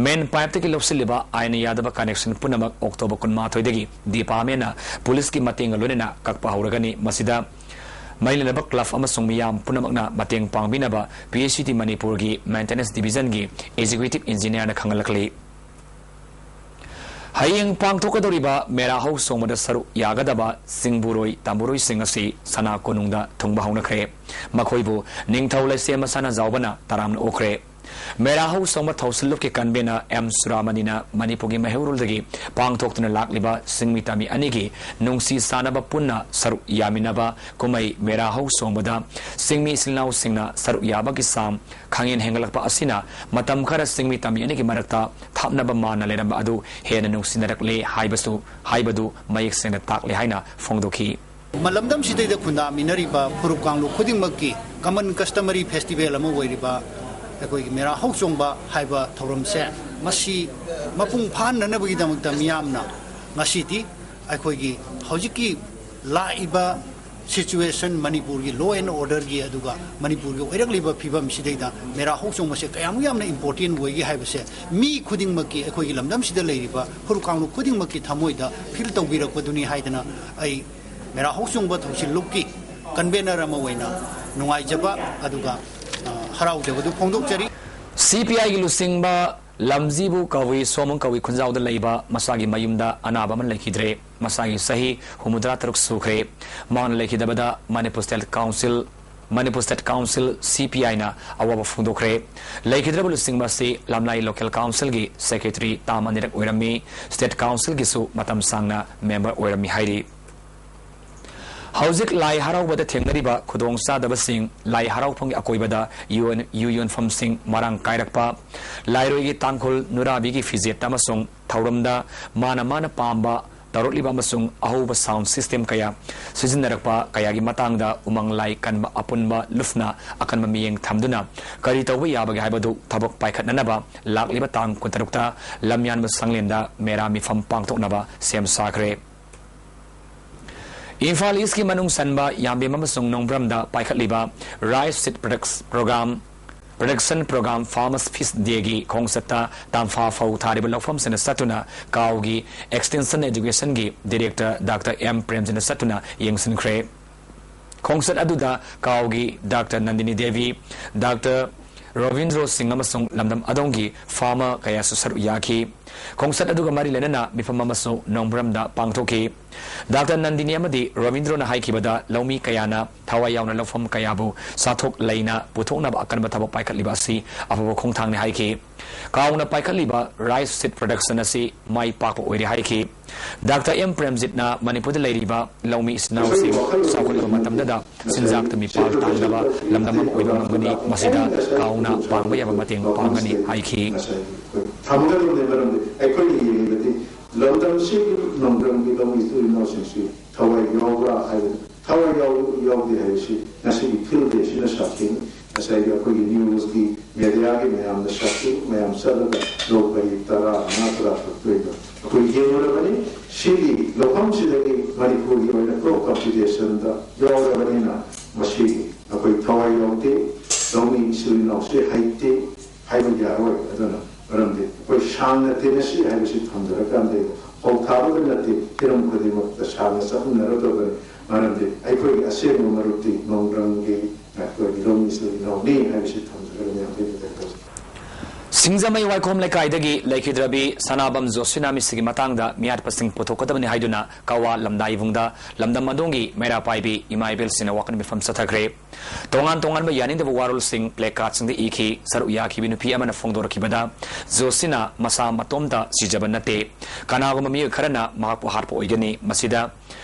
ꯃꯦꯟ ꯄꯥꯏꯞꯇꯒꯤ ꯂꯧꯁꯤꯜꯂꯤꯕ ꯑꯥꯏꯟ ꯌꯥꯗꯕ ꯀꯅꯦꯛꯁꯟ ꯄꯨꯝꯅꯃꯛ ꯑꯣꯛꯇꯣꯕꯔ ꯀꯨꯟꯃꯥꯊꯣꯏꯗꯒꯤ ꯗꯤꯄꯥꯔꯠꯃꯦꯟꯅ ꯄꯨꯂꯤꯁꯀꯤ ꯃꯇꯦꯡꯒ ꯂꯣꯏꯅꯅ ꯀꯛꯄ ꯍꯧꯔꯒꯅꯤ꯫ ꯃꯁꯤꯗ ꯃꯔꯤ ꯂꯩꯅꯕ ꯀ꯭ꯂꯕ ꯑꯃꯁꯨꯡ ꯃꯤꯌꯥꯝ ꯄꯨꯝꯅꯃꯛꯅ ꯃꯇꯦꯡ ꯄꯥꯡꯕꯤꯅꯕ ꯄꯤ ꯑꯩꯆ ꯏ ꯗꯤ ꯃꯅꯤꯄꯨꯔꯒꯤ ꯃꯦꯟꯇꯦꯅꯦꯟꯁ ꯗꯤꯕꯤꯖꯟꯒꯤ ꯑꯦꯛꯖꯤꯀ꯭ꯌꯨꯇꯤꯚ ꯏꯟꯖꯤꯅꯤꯌꯥꯔꯅ ꯈꯪꯍꯜꯂꯛꯂꯤ꯫ ꯍꯌꯦꯡ ꯄꯥꯡꯊꯣꯛꯀꯗꯧꯔꯤꯕ ꯃꯦꯔꯥ ꯍꯧ ꯆꯣꯡꯕꯗ ꯁꯔꯨꯛ ꯌꯥꯒꯗꯕ ꯆꯤꯡꯕꯨꯔꯣꯏ ꯇꯥꯝꯕꯨꯔꯣꯏꯁꯤꯡ ꯑꯁꯤ ꯁꯅꯥ ꯀꯣꯅꯨꯡꯗ ꯊꯨꯡꯕ ꯍꯧꯅꯈ꯭ꯔꯦ꯫ ꯃꯈꯣꯏꯕꯨ ꯅꯤꯡꯊꯧ ꯂꯩꯁꯦꯝꯕ ꯁꯅꯥꯖꯥꯎꯕꯅ ꯇꯔꯥꯝꯅ ꯑꯣꯛꯈ꯭ꯔꯦ꯫ ꯃꯦꯔꯥ ꯍꯧ ꯆꯣꯡꯕ ꯊꯧꯁꯤꯜꯂꯨꯞꯀꯤ ꯀꯟꯚꯦꯅꯔ ꯑꯦꯝ ꯁꯨꯔꯥꯃꯅꯤꯅ ꯃꯅꯤꯄꯨꯔꯒꯤ ꯃꯩꯍꯧꯔꯣꯜꯗꯒꯤ ꯄꯥꯡꯊꯣꯛꯇꯨꯅ ꯂꯥꯛꯂꯤꯕ ꯆꯤꯡꯃꯤ ꯇꯝꯃꯤ ꯑꯅꯤꯒꯤ ꯅꯨꯡꯁꯤ ꯆꯥꯟꯅꯕ ꯄꯨꯟꯅ ꯁꯔꯨꯛ ꯌꯥꯃꯤꯟꯅꯕ ꯀꯨꯝꯍꯩ ꯃꯦꯔꯥ ꯍꯧ ꯆꯣꯡꯕꯗ ꯆꯤꯡꯃꯤ ꯏꯆꯤꯜ ꯏꯅꯥꯎꯁꯤꯡꯅ ꯁꯔꯨꯛ ꯌꯥꯕꯒꯤ ꯆꯥꯡ ꯈꯪꯍꯦꯟ ꯍꯦꯟꯒꯠꯂꯛꯄ ꯑꯁꯤꯅ ꯃꯇꯝ ꯈꯔ ꯆꯤꯡꯃꯤ ꯇꯝꯃꯤ ꯑꯅꯤꯒꯤ ꯃꯔꯛꯇ ꯊꯥꯞꯅꯕ ꯃꯥꯟꯅ ꯂꯩꯔꯝꯕ ꯑꯗꯨ ꯍꯦꯟꯅ ꯅꯨꯡꯁꯤꯅꯔꯛꯂꯦ ꯍꯥꯏꯕꯁꯨ, ꯍꯥꯏꯕꯗꯨ ꯃꯌꯦꯛ ꯁꯦꯡꯅ ꯇꯥꯛꯂꯦ ꯍꯥꯏꯅ ꯐꯣꯡꯗꯣꯛꯈꯤ꯫ ꯃꯂꯝꯗꯝꯁꯤꯗꯩꯗ ꯈꯨꯟꯗꯥꯃꯤꯟꯅꯔꯤꯕ ꯐꯨꯔꯨꯞ ꯀꯥꯡꯂꯨꯞ ꯈꯨꯗꯤꯡꯃꯛꯀꯤ common customary festival ꯑꯃ ꯑꯣꯏꯔꯤꯕ ꯑꯩꯈꯣꯏꯒꯤ ꯃꯦꯔꯥ ꯍꯧꯆꯣꯡꯕ ꯍꯥꯏꯕ ꯊꯧꯔꯝꯁꯦ, ꯃꯁꯤ ꯃꯄꯨꯡ ꯐꯥꯍꯟꯅꯅꯕꯒꯤꯗꯃꯛꯇ ꯃꯤꯌꯥꯝꯅ ꯉꯁꯤꯗꯤ ꯑꯩꯈꯣꯏꯒꯤ ꯍꯧꯖꯤꯛꯀꯤ ꯂꯥꯛꯏꯕ situation, ꯃꯅꯤꯄꯨꯔꯒꯤ law and orderꯒꯤ, ꯑꯗꯨꯒ ꯃꯅꯤꯄꯨꯔꯒꯤ ꯑꯣꯏꯔꯛꯂꯤꯕ ꯐꯤꯕꯝꯁꯤꯗꯩꯗ ꯃꯦꯔꯥ ꯍꯧꯆꯣꯡꯕꯁꯦ ꯀꯌꯥꯃꯨꯛ ꯌꯥꯝꯅ important ꯑꯣꯏꯒꯦ ꯍꯥꯏꯕꯁꯦ ꯃꯤ ꯈꯨꯗꯤꯡꯃꯛꯀꯤ, ꯑꯩꯈꯣꯏꯒꯤ ꯂꯝꯗꯝꯁꯤꯗ ꯂꯩꯔꯤꯕ ꯐꯨꯔꯨꯞ ꯀꯥꯡꯂꯨꯞ ꯈꯨꯗꯤꯡꯃꯛꯀꯤ ꯊꯃꯣꯏꯗ feel ꯇꯧꯕꯤꯔꯛꯄꯗꯨꯅꯤ ꯍꯥꯏꯗꯅ ꯑꯩ ꯃꯦꯔꯥ ꯍꯧꯆꯣꯡꯕ ꯊꯧꯁꯤꯜꯂꯨꯞꯀꯤ convener ꯑꯃ ꯑꯣꯏꯅ ꯅꯨꯡꯉꯥꯏꯖꯕ ꯑꯗꯨꯒ, ꯑ, ꯍꯔꯥꯎꯖꯕꯗꯨ ꯐꯣꯡꯗꯣꯛꯆꯔꯤ꯫ ꯁꯤ ꯄꯤ ꯑꯥꯏꯒꯤ ꯂꯨꯆꯤꯡꯕ ꯂꯝꯖꯤꯕꯨ ꯀꯕꯨꯏ ꯁꯣꯃꯪ ꯀꯕꯨꯏ ꯈꯨꯟꯖꯥꯎꯗ ꯂꯩꯕ ꯃꯁꯥꯒꯤ ꯃꯌꯨꯝꯗ ꯑꯅꯥꯕ ꯑꯃ ꯂꯩꯈꯤꯗ꯭ꯔꯦ꯫ ꯃꯁꯥꯒꯤ ꯆꯍꯤ ꯍꯨꯝꯐꯨꯇꯔꯥ ꯇꯔꯨꯛ ꯁꯨꯈ꯭ꯔꯦ꯫ ꯃꯍꯥꯛꯅ ꯂꯩꯈꯤꯗꯕꯗ Manipur state council, Manipur state council, C P ꯑꯥꯏꯅ ꯑꯋꯥꯕ ꯐꯣꯡꯗꯣꯛꯈ꯭ꯔꯦ꯫ ꯂꯩꯈꯤꯗ꯭ꯔꯕ ꯂꯨꯆꯤꯡꯕ ꯑꯁꯤ ꯂꯝꯂꯥꯏ ꯂꯣꯀꯦꯜ ꯀꯥꯎꯟꯁꯤꯜꯒꯤ ꯁꯦꯀ꯭ꯔꯦꯇꯔꯤ ꯇꯥꯝ ꯑꯅꯤꯔꯛ ꯑꯣꯏꯔꯝꯃꯤ꯫ ꯁ꯭ꯇꯦꯠ ꯀꯥꯎꯟꯁꯤꯜꯒꯤꯁꯨ ꯃꯇꯝ ꯁꯥꯡꯅ ꯃꯦꯝꯕꯔ ꯑꯣꯏꯔꯝꯃꯤ ꯍꯥꯏꯔꯤ꯫ ꯍꯧꯖꯤꯛ ꯂꯥꯏ ꯍꯔꯥꯎꯕꯗ ꯊꯦꯡꯅꯔꯤꯕ ꯈꯨꯗꯣꯡꯆꯥꯗꯕꯁꯤꯡ, ꯂꯥꯏ ꯍꯔꯥꯎꯐꯝꯒꯤ ꯑꯀꯣꯏꯕꯗ ꯌꯣꯟ-, ꯌꯨ ꯌꯣꯟꯐꯝꯁꯤꯡ ꯃꯔꯥꯡ ꯀꯥꯏꯔꯛꯄ, ꯂꯥꯏꯔꯣꯏꯒꯤ ꯇꯥꯡꯈꯨꯜ ꯅꯨꯔꯥꯕꯤꯒꯤ ꯐꯤꯖꯦꯠ ꯑꯃꯁꯨꯡ ꯊꯧꯔꯝꯗ ꯃꯥꯅ ꯃꯥꯅ ꯄꯥꯝꯕ ꯇꯧꯔꯛꯂꯤꯕ ꯑꯃꯁꯨꯡ ꯑꯍꯧꯕ sound system ꯀꯌꯥ ꯁꯤꯖꯤꯟꯅꯔꯛꯄ ꯀꯌꯥꯒꯤ ꯃꯇꯥꯡꯗ ꯎꯃꯪ ꯂꯥꯏ ꯀꯟꯕ ꯑꯄꯨꯟꯕ ꯂꯨꯞꯅ ꯑꯀꯟꯕ ꯃꯤꯠꯌꯦꯡ ꯊꯝꯗꯨꯅ ꯀꯔꯤ ꯇꯧꯕ ꯌꯥꯕꯒꯦ ꯍꯥꯏꯕꯗꯨ ꯊꯕꯛ ꯄꯥꯏꯈꯠꯅꯅꯕ ꯂꯥꯛꯂꯤꯕ ꯇꯥꯡ ꯀꯨꯟꯇꯔꯨꯛꯇ ꯂꯝꯌꯥꯟꯕ ꯁꯪꯂꯦꯟꯗ ꯃꯦꯔꯥ ꯃꯤꯐꯝ ꯄꯥꯡꯊꯣꯛꯅꯕ ꯁꯦꯝ ꯁꯥꯈ꯭ꯔꯦ꯫ ꯏꯝꯐꯥꯜ ꯏꯁꯀꯤ ꯃꯅꯨꯡ ꯆꯟꯕ ꯌꯥꯝꯕꯦꯝ ꯑꯃꯁꯨꯡ ꯅꯣꯡꯕ꯭ꯔꯝꯗ ꯄꯥꯏꯈꯠꯂꯤꯕ Rice Seed Products Program, Production Program Farmers Feast Dayꯒꯤ ꯈꯣꯡꯆꯠꯇ ꯇꯥꯝꯐꯥ ꯐꯧ ꯊꯥꯔꯤꯕ ꯂꯧꯐꯝꯁꯤꯡꯗ ꯆꯠꯇꯨꯅ ꯀꯥꯎꯒꯤ Extension Educationꯒꯤ Director Doctor M ꯄ꯭ꯔꯦꯝꯖꯤꯠꯅ ꯆꯠꯇꯨꯅ ꯌꯦꯡꯁꯤꯟꯈ꯭ꯔꯦ꯫ ꯈꯣꯡꯆꯠ ꯑꯗꯨꯗ ꯀꯥꯎꯒꯤ Doctor ꯅꯟꯗꯤꯅꯤ ꯗꯦꯕꯤ, Doctor ꯔꯣꯕꯤꯟꯗ꯭ꯔꯣ ꯁꯤꯡ ꯑꯃꯁꯨꯡ ꯂꯝꯗꯝ ꯑꯗꯣꯝꯒꯤ farmer ꯀꯌꯥꯁꯨ ꯁꯔꯨꯛ ꯌꯥꯈꯤ꯫ ꯈꯣꯡꯆꯠ ꯑꯗꯨꯒ ꯃꯔꯤ ꯂꯩꯅꯅ ꯃꯤꯐꯝ ꯑꯃꯁꯨ ꯅꯣꯡꯕ꯭ꯔꯝꯗ ꯄꯥꯡꯊꯣꯛꯈꯤ꯫ Doctor ꯅꯟꯗꯤꯅꯤ ꯑꯃꯗꯤ ꯔꯣꯕꯤꯟꯗ꯭ꯔꯣꯅ ꯍꯥꯏꯈꯤꯕꯗ ꯂꯧꯃꯤ ꯀꯌꯥꯅ ꯊꯋꯥꯏ ꯌꯥꯎꯅ ꯂꯧꯐꯝ ꯀꯌꯥꯕꯨ ꯆꯥꯊꯣꯛ ꯂꯩꯅ ꯄꯨꯊꯣꯛꯅꯕ ꯑꯀꯟꯕ ꯊꯕꯛ ꯄꯥꯏꯈꯠꯂꯤꯕ ꯑꯁꯤ ꯑꯐꯕ ꯈꯣꯡꯊꯥꯡꯅꯤ ꯍꯥꯏꯈꯤ꯫ ꯀꯥꯎꯅ ꯄꯥꯏꯈꯠꯂꯤꯕ Rice Seed Production ꯑꯁꯤ ꯃꯥꯏ ꯄꯥꯛꯄ ꯑꯣꯏꯔꯦ ꯍꯥꯏꯈꯤ꯫ Doctor M ꯄ꯭ꯔꯦꯝꯖꯤꯠꯅ ꯃꯅꯤꯄꯨꯔꯗ ꯂꯩꯔꯤꯕ ꯂꯧꯃꯤ ꯏꯆꯤꯟ ꯏꯅꯥꯎꯁꯤꯡ ꯆꯥꯎꯈꯠꯂꯕ ꯃꯇꯝꯗꯗ ꯆꯤꯟꯖꯥꯛꯇ ꯃꯤꯄꯥꯜ ꯇꯥꯡꯗꯕ ꯂꯝꯗꯝ ꯑꯃ ꯑꯣꯏꯕ ꯉꯝꯒꯅꯤ, ꯃꯁꯤꯗ ꯀꯥꯎꯅ ꯄꯥꯡꯕ ꯌꯥꯕ ꯃꯇꯦꯡ ꯄꯥꯡꯒꯅꯤ ꯍꯥꯏꯈꯤ꯫ ꯉꯁꯥꯏꯒꯤ ꯑꯩꯈꯣꯏ ꯊꯝꯒꯗꯕꯅꯦ, ꯃꯔꯝꯗꯤ ꯑꯩꯈꯣꯏꯅ ꯌꯦꯡꯉꯤꯕꯗꯤ ꯂꯝꯗꯝꯁꯤꯒꯤ ꯅꯣꯡꯗꯝꯒꯤ ꯂꯧꯃꯤ ꯏꯆꯤꯜ ꯏꯅꯥꯎꯁꯤꯡꯁꯤ ꯊꯋꯥꯏ ꯌꯥꯎꯕ꯭ꯔꯥ ꯍꯥꯏꯕꯗꯨ, ꯊꯋꯥꯏ ꯌꯥꯎ-, ꯌꯥꯎꯗꯦ ꯍꯥꯏꯕꯁꯤ ꯉꯁꯤꯒꯤ field day ꯁꯤꯅ ꯁꯥꯈꯤꯅꯤ꯫ ꯉꯁꯥꯏꯒꯤ ꯑꯩꯈꯣꯏꯒꯤ newsꯀꯤ mediaꯒꯤ ꯃꯌꯥꯝꯅ ꯁꯥꯈꯤ, ꯃꯌꯥꯝ ꯆꯠꯂꯒ ꯂꯧ ꯄꯔꯤ ꯇꯔꯥ ꯃꯉꯥ, ꯇꯔꯥ ꯇꯔꯨꯛ ꯇꯣꯏꯗꯣ ꯑꯩꯈꯣꯏ ꯌꯦꯡꯂꯨꯔꯕꯅꯤ꯫ ꯁꯤꯒꯤ ꯂꯧꯐꯝꯁꯤꯗꯒꯤ ꯃꯅꯤꯄꯨꯔꯒꯤ ꯑꯣꯏꯅ crop computation ꯗ ꯌꯥꯎꯔꯕꯅꯤꯅ ꯃꯁꯤ ꯑꯩꯈꯣꯏ ꯊꯋꯥꯏ ꯌꯥꯎꯗꯦ, ꯂꯧꯃꯤ ꯏꯆꯤꯜ ꯏꯅꯥꯎꯁꯦ ꯍꯩꯇꯦ ꯍꯥꯏꯕ ꯌꯥꯔꯣꯏ꯫ ꯑꯗꯨꯅ ꯃꯔꯝꯗꯤ ꯑꯩꯈꯣꯏ ꯁꯥꯡꯅ ꯇꯦꯟꯅꯁꯤ ꯍꯥꯏꯕꯁꯤ ꯊꯝꯖꯔꯀꯥꯟꯗ ꯐꯧ ꯊꯥꯕꯗ ꯅꯠꯇꯦ, ꯍꯤꯔꯝ ꯈꯨꯗꯤꯡꯃꯛꯇ ꯁꯥꯡꯅ ꯆꯠꯃꯤꯟꯅꯔꯗꯕꯅꯤ꯫ ꯃꯔꯝꯗꯤ ꯑꯩꯈꯣꯏꯒꯤ ꯑꯁꯦꯡꯕ ꯃꯔꯨꯞꯇꯤ ꯅꯣꯡꯗꯝꯒꯤ ꯑꯩꯈꯣꯏꯒꯤ ꯂꯧꯃꯤ ꯏꯆꯤꯜ ꯏꯅꯥꯎꯅꯤ ꯍꯥꯏꯕꯁꯤ ꯊꯝꯖꯔꯒ ꯃꯌꯥꯝ ꯂꯩꯕꯗ ꯇꯧꯖꯩ꯫ ꯁꯤꯡꯖꯃꯩ ꯋꯥꯏꯈꯣꯝ ꯂꯩꯀꯥꯏꯗꯒꯤ ꯂꯩꯈꯤꯗ꯭ꯔꯕꯤ ꯁꯅꯥꯕꯝ ꯖꯣꯁꯤꯅꯥ ꯃꯤꯁꯤꯒꯤ ꯃꯇꯥꯡꯗ ꯃꯤꯍꯥꯠꯄꯁꯤꯡ ꯄꯨꯊꯣꯛꯀꯗꯕꯅꯤ ꯍꯥꯏꯗꯨꯅ ꯀꯋꯥ ꯂꯝꯗꯥꯏ ꯏꯕꯨꯡꯗ ꯂꯝꯗꯝ ꯑꯗꯣꯝꯒꯤ ꯃꯩꯔꯥ ꯄꯥꯏꯕꯤ ꯏꯃꯥ ꯏꯕꯦꯜꯁꯤꯡꯅ ꯋꯥꯀꯠ ꯃꯤꯐꯝ ꯆꯠꯊꯈ꯭ꯔꯦ꯫ ꯇꯣꯉꯥꯟ ꯇꯣꯉꯥꯟꯕ ꯌꯥꯅꯤꯡꯗꯕ ꯋꯥꯔꯣꯜꯁꯤꯡ placardꯁꯤꯡꯗ ꯏꯈꯤ꯫ ꯁꯔꯨꯛ ꯌꯥꯈꯤꯕ ꯅꯨꯄꯤ ꯑꯃꯅ ꯐꯣꯡꯗꯣꯔꯛꯈꯤꯕꯗ, ꯖꯣꯁꯤꯅꯥ ꯃꯁꯥ ꯃꯇꯣꯝꯇ ꯁꯤꯖꯕ ꯅꯠꯇꯦ, ꯀꯅꯥꯒꯨꯝꯕ ꯃꯤꯑꯣꯏ ꯈꯔꯅ ꯃꯍꯥꯛꯄꯨ ꯍꯥꯠꯄ ꯑꯣꯏꯒꯅꯤ꯫ ꯃꯁꯤꯗ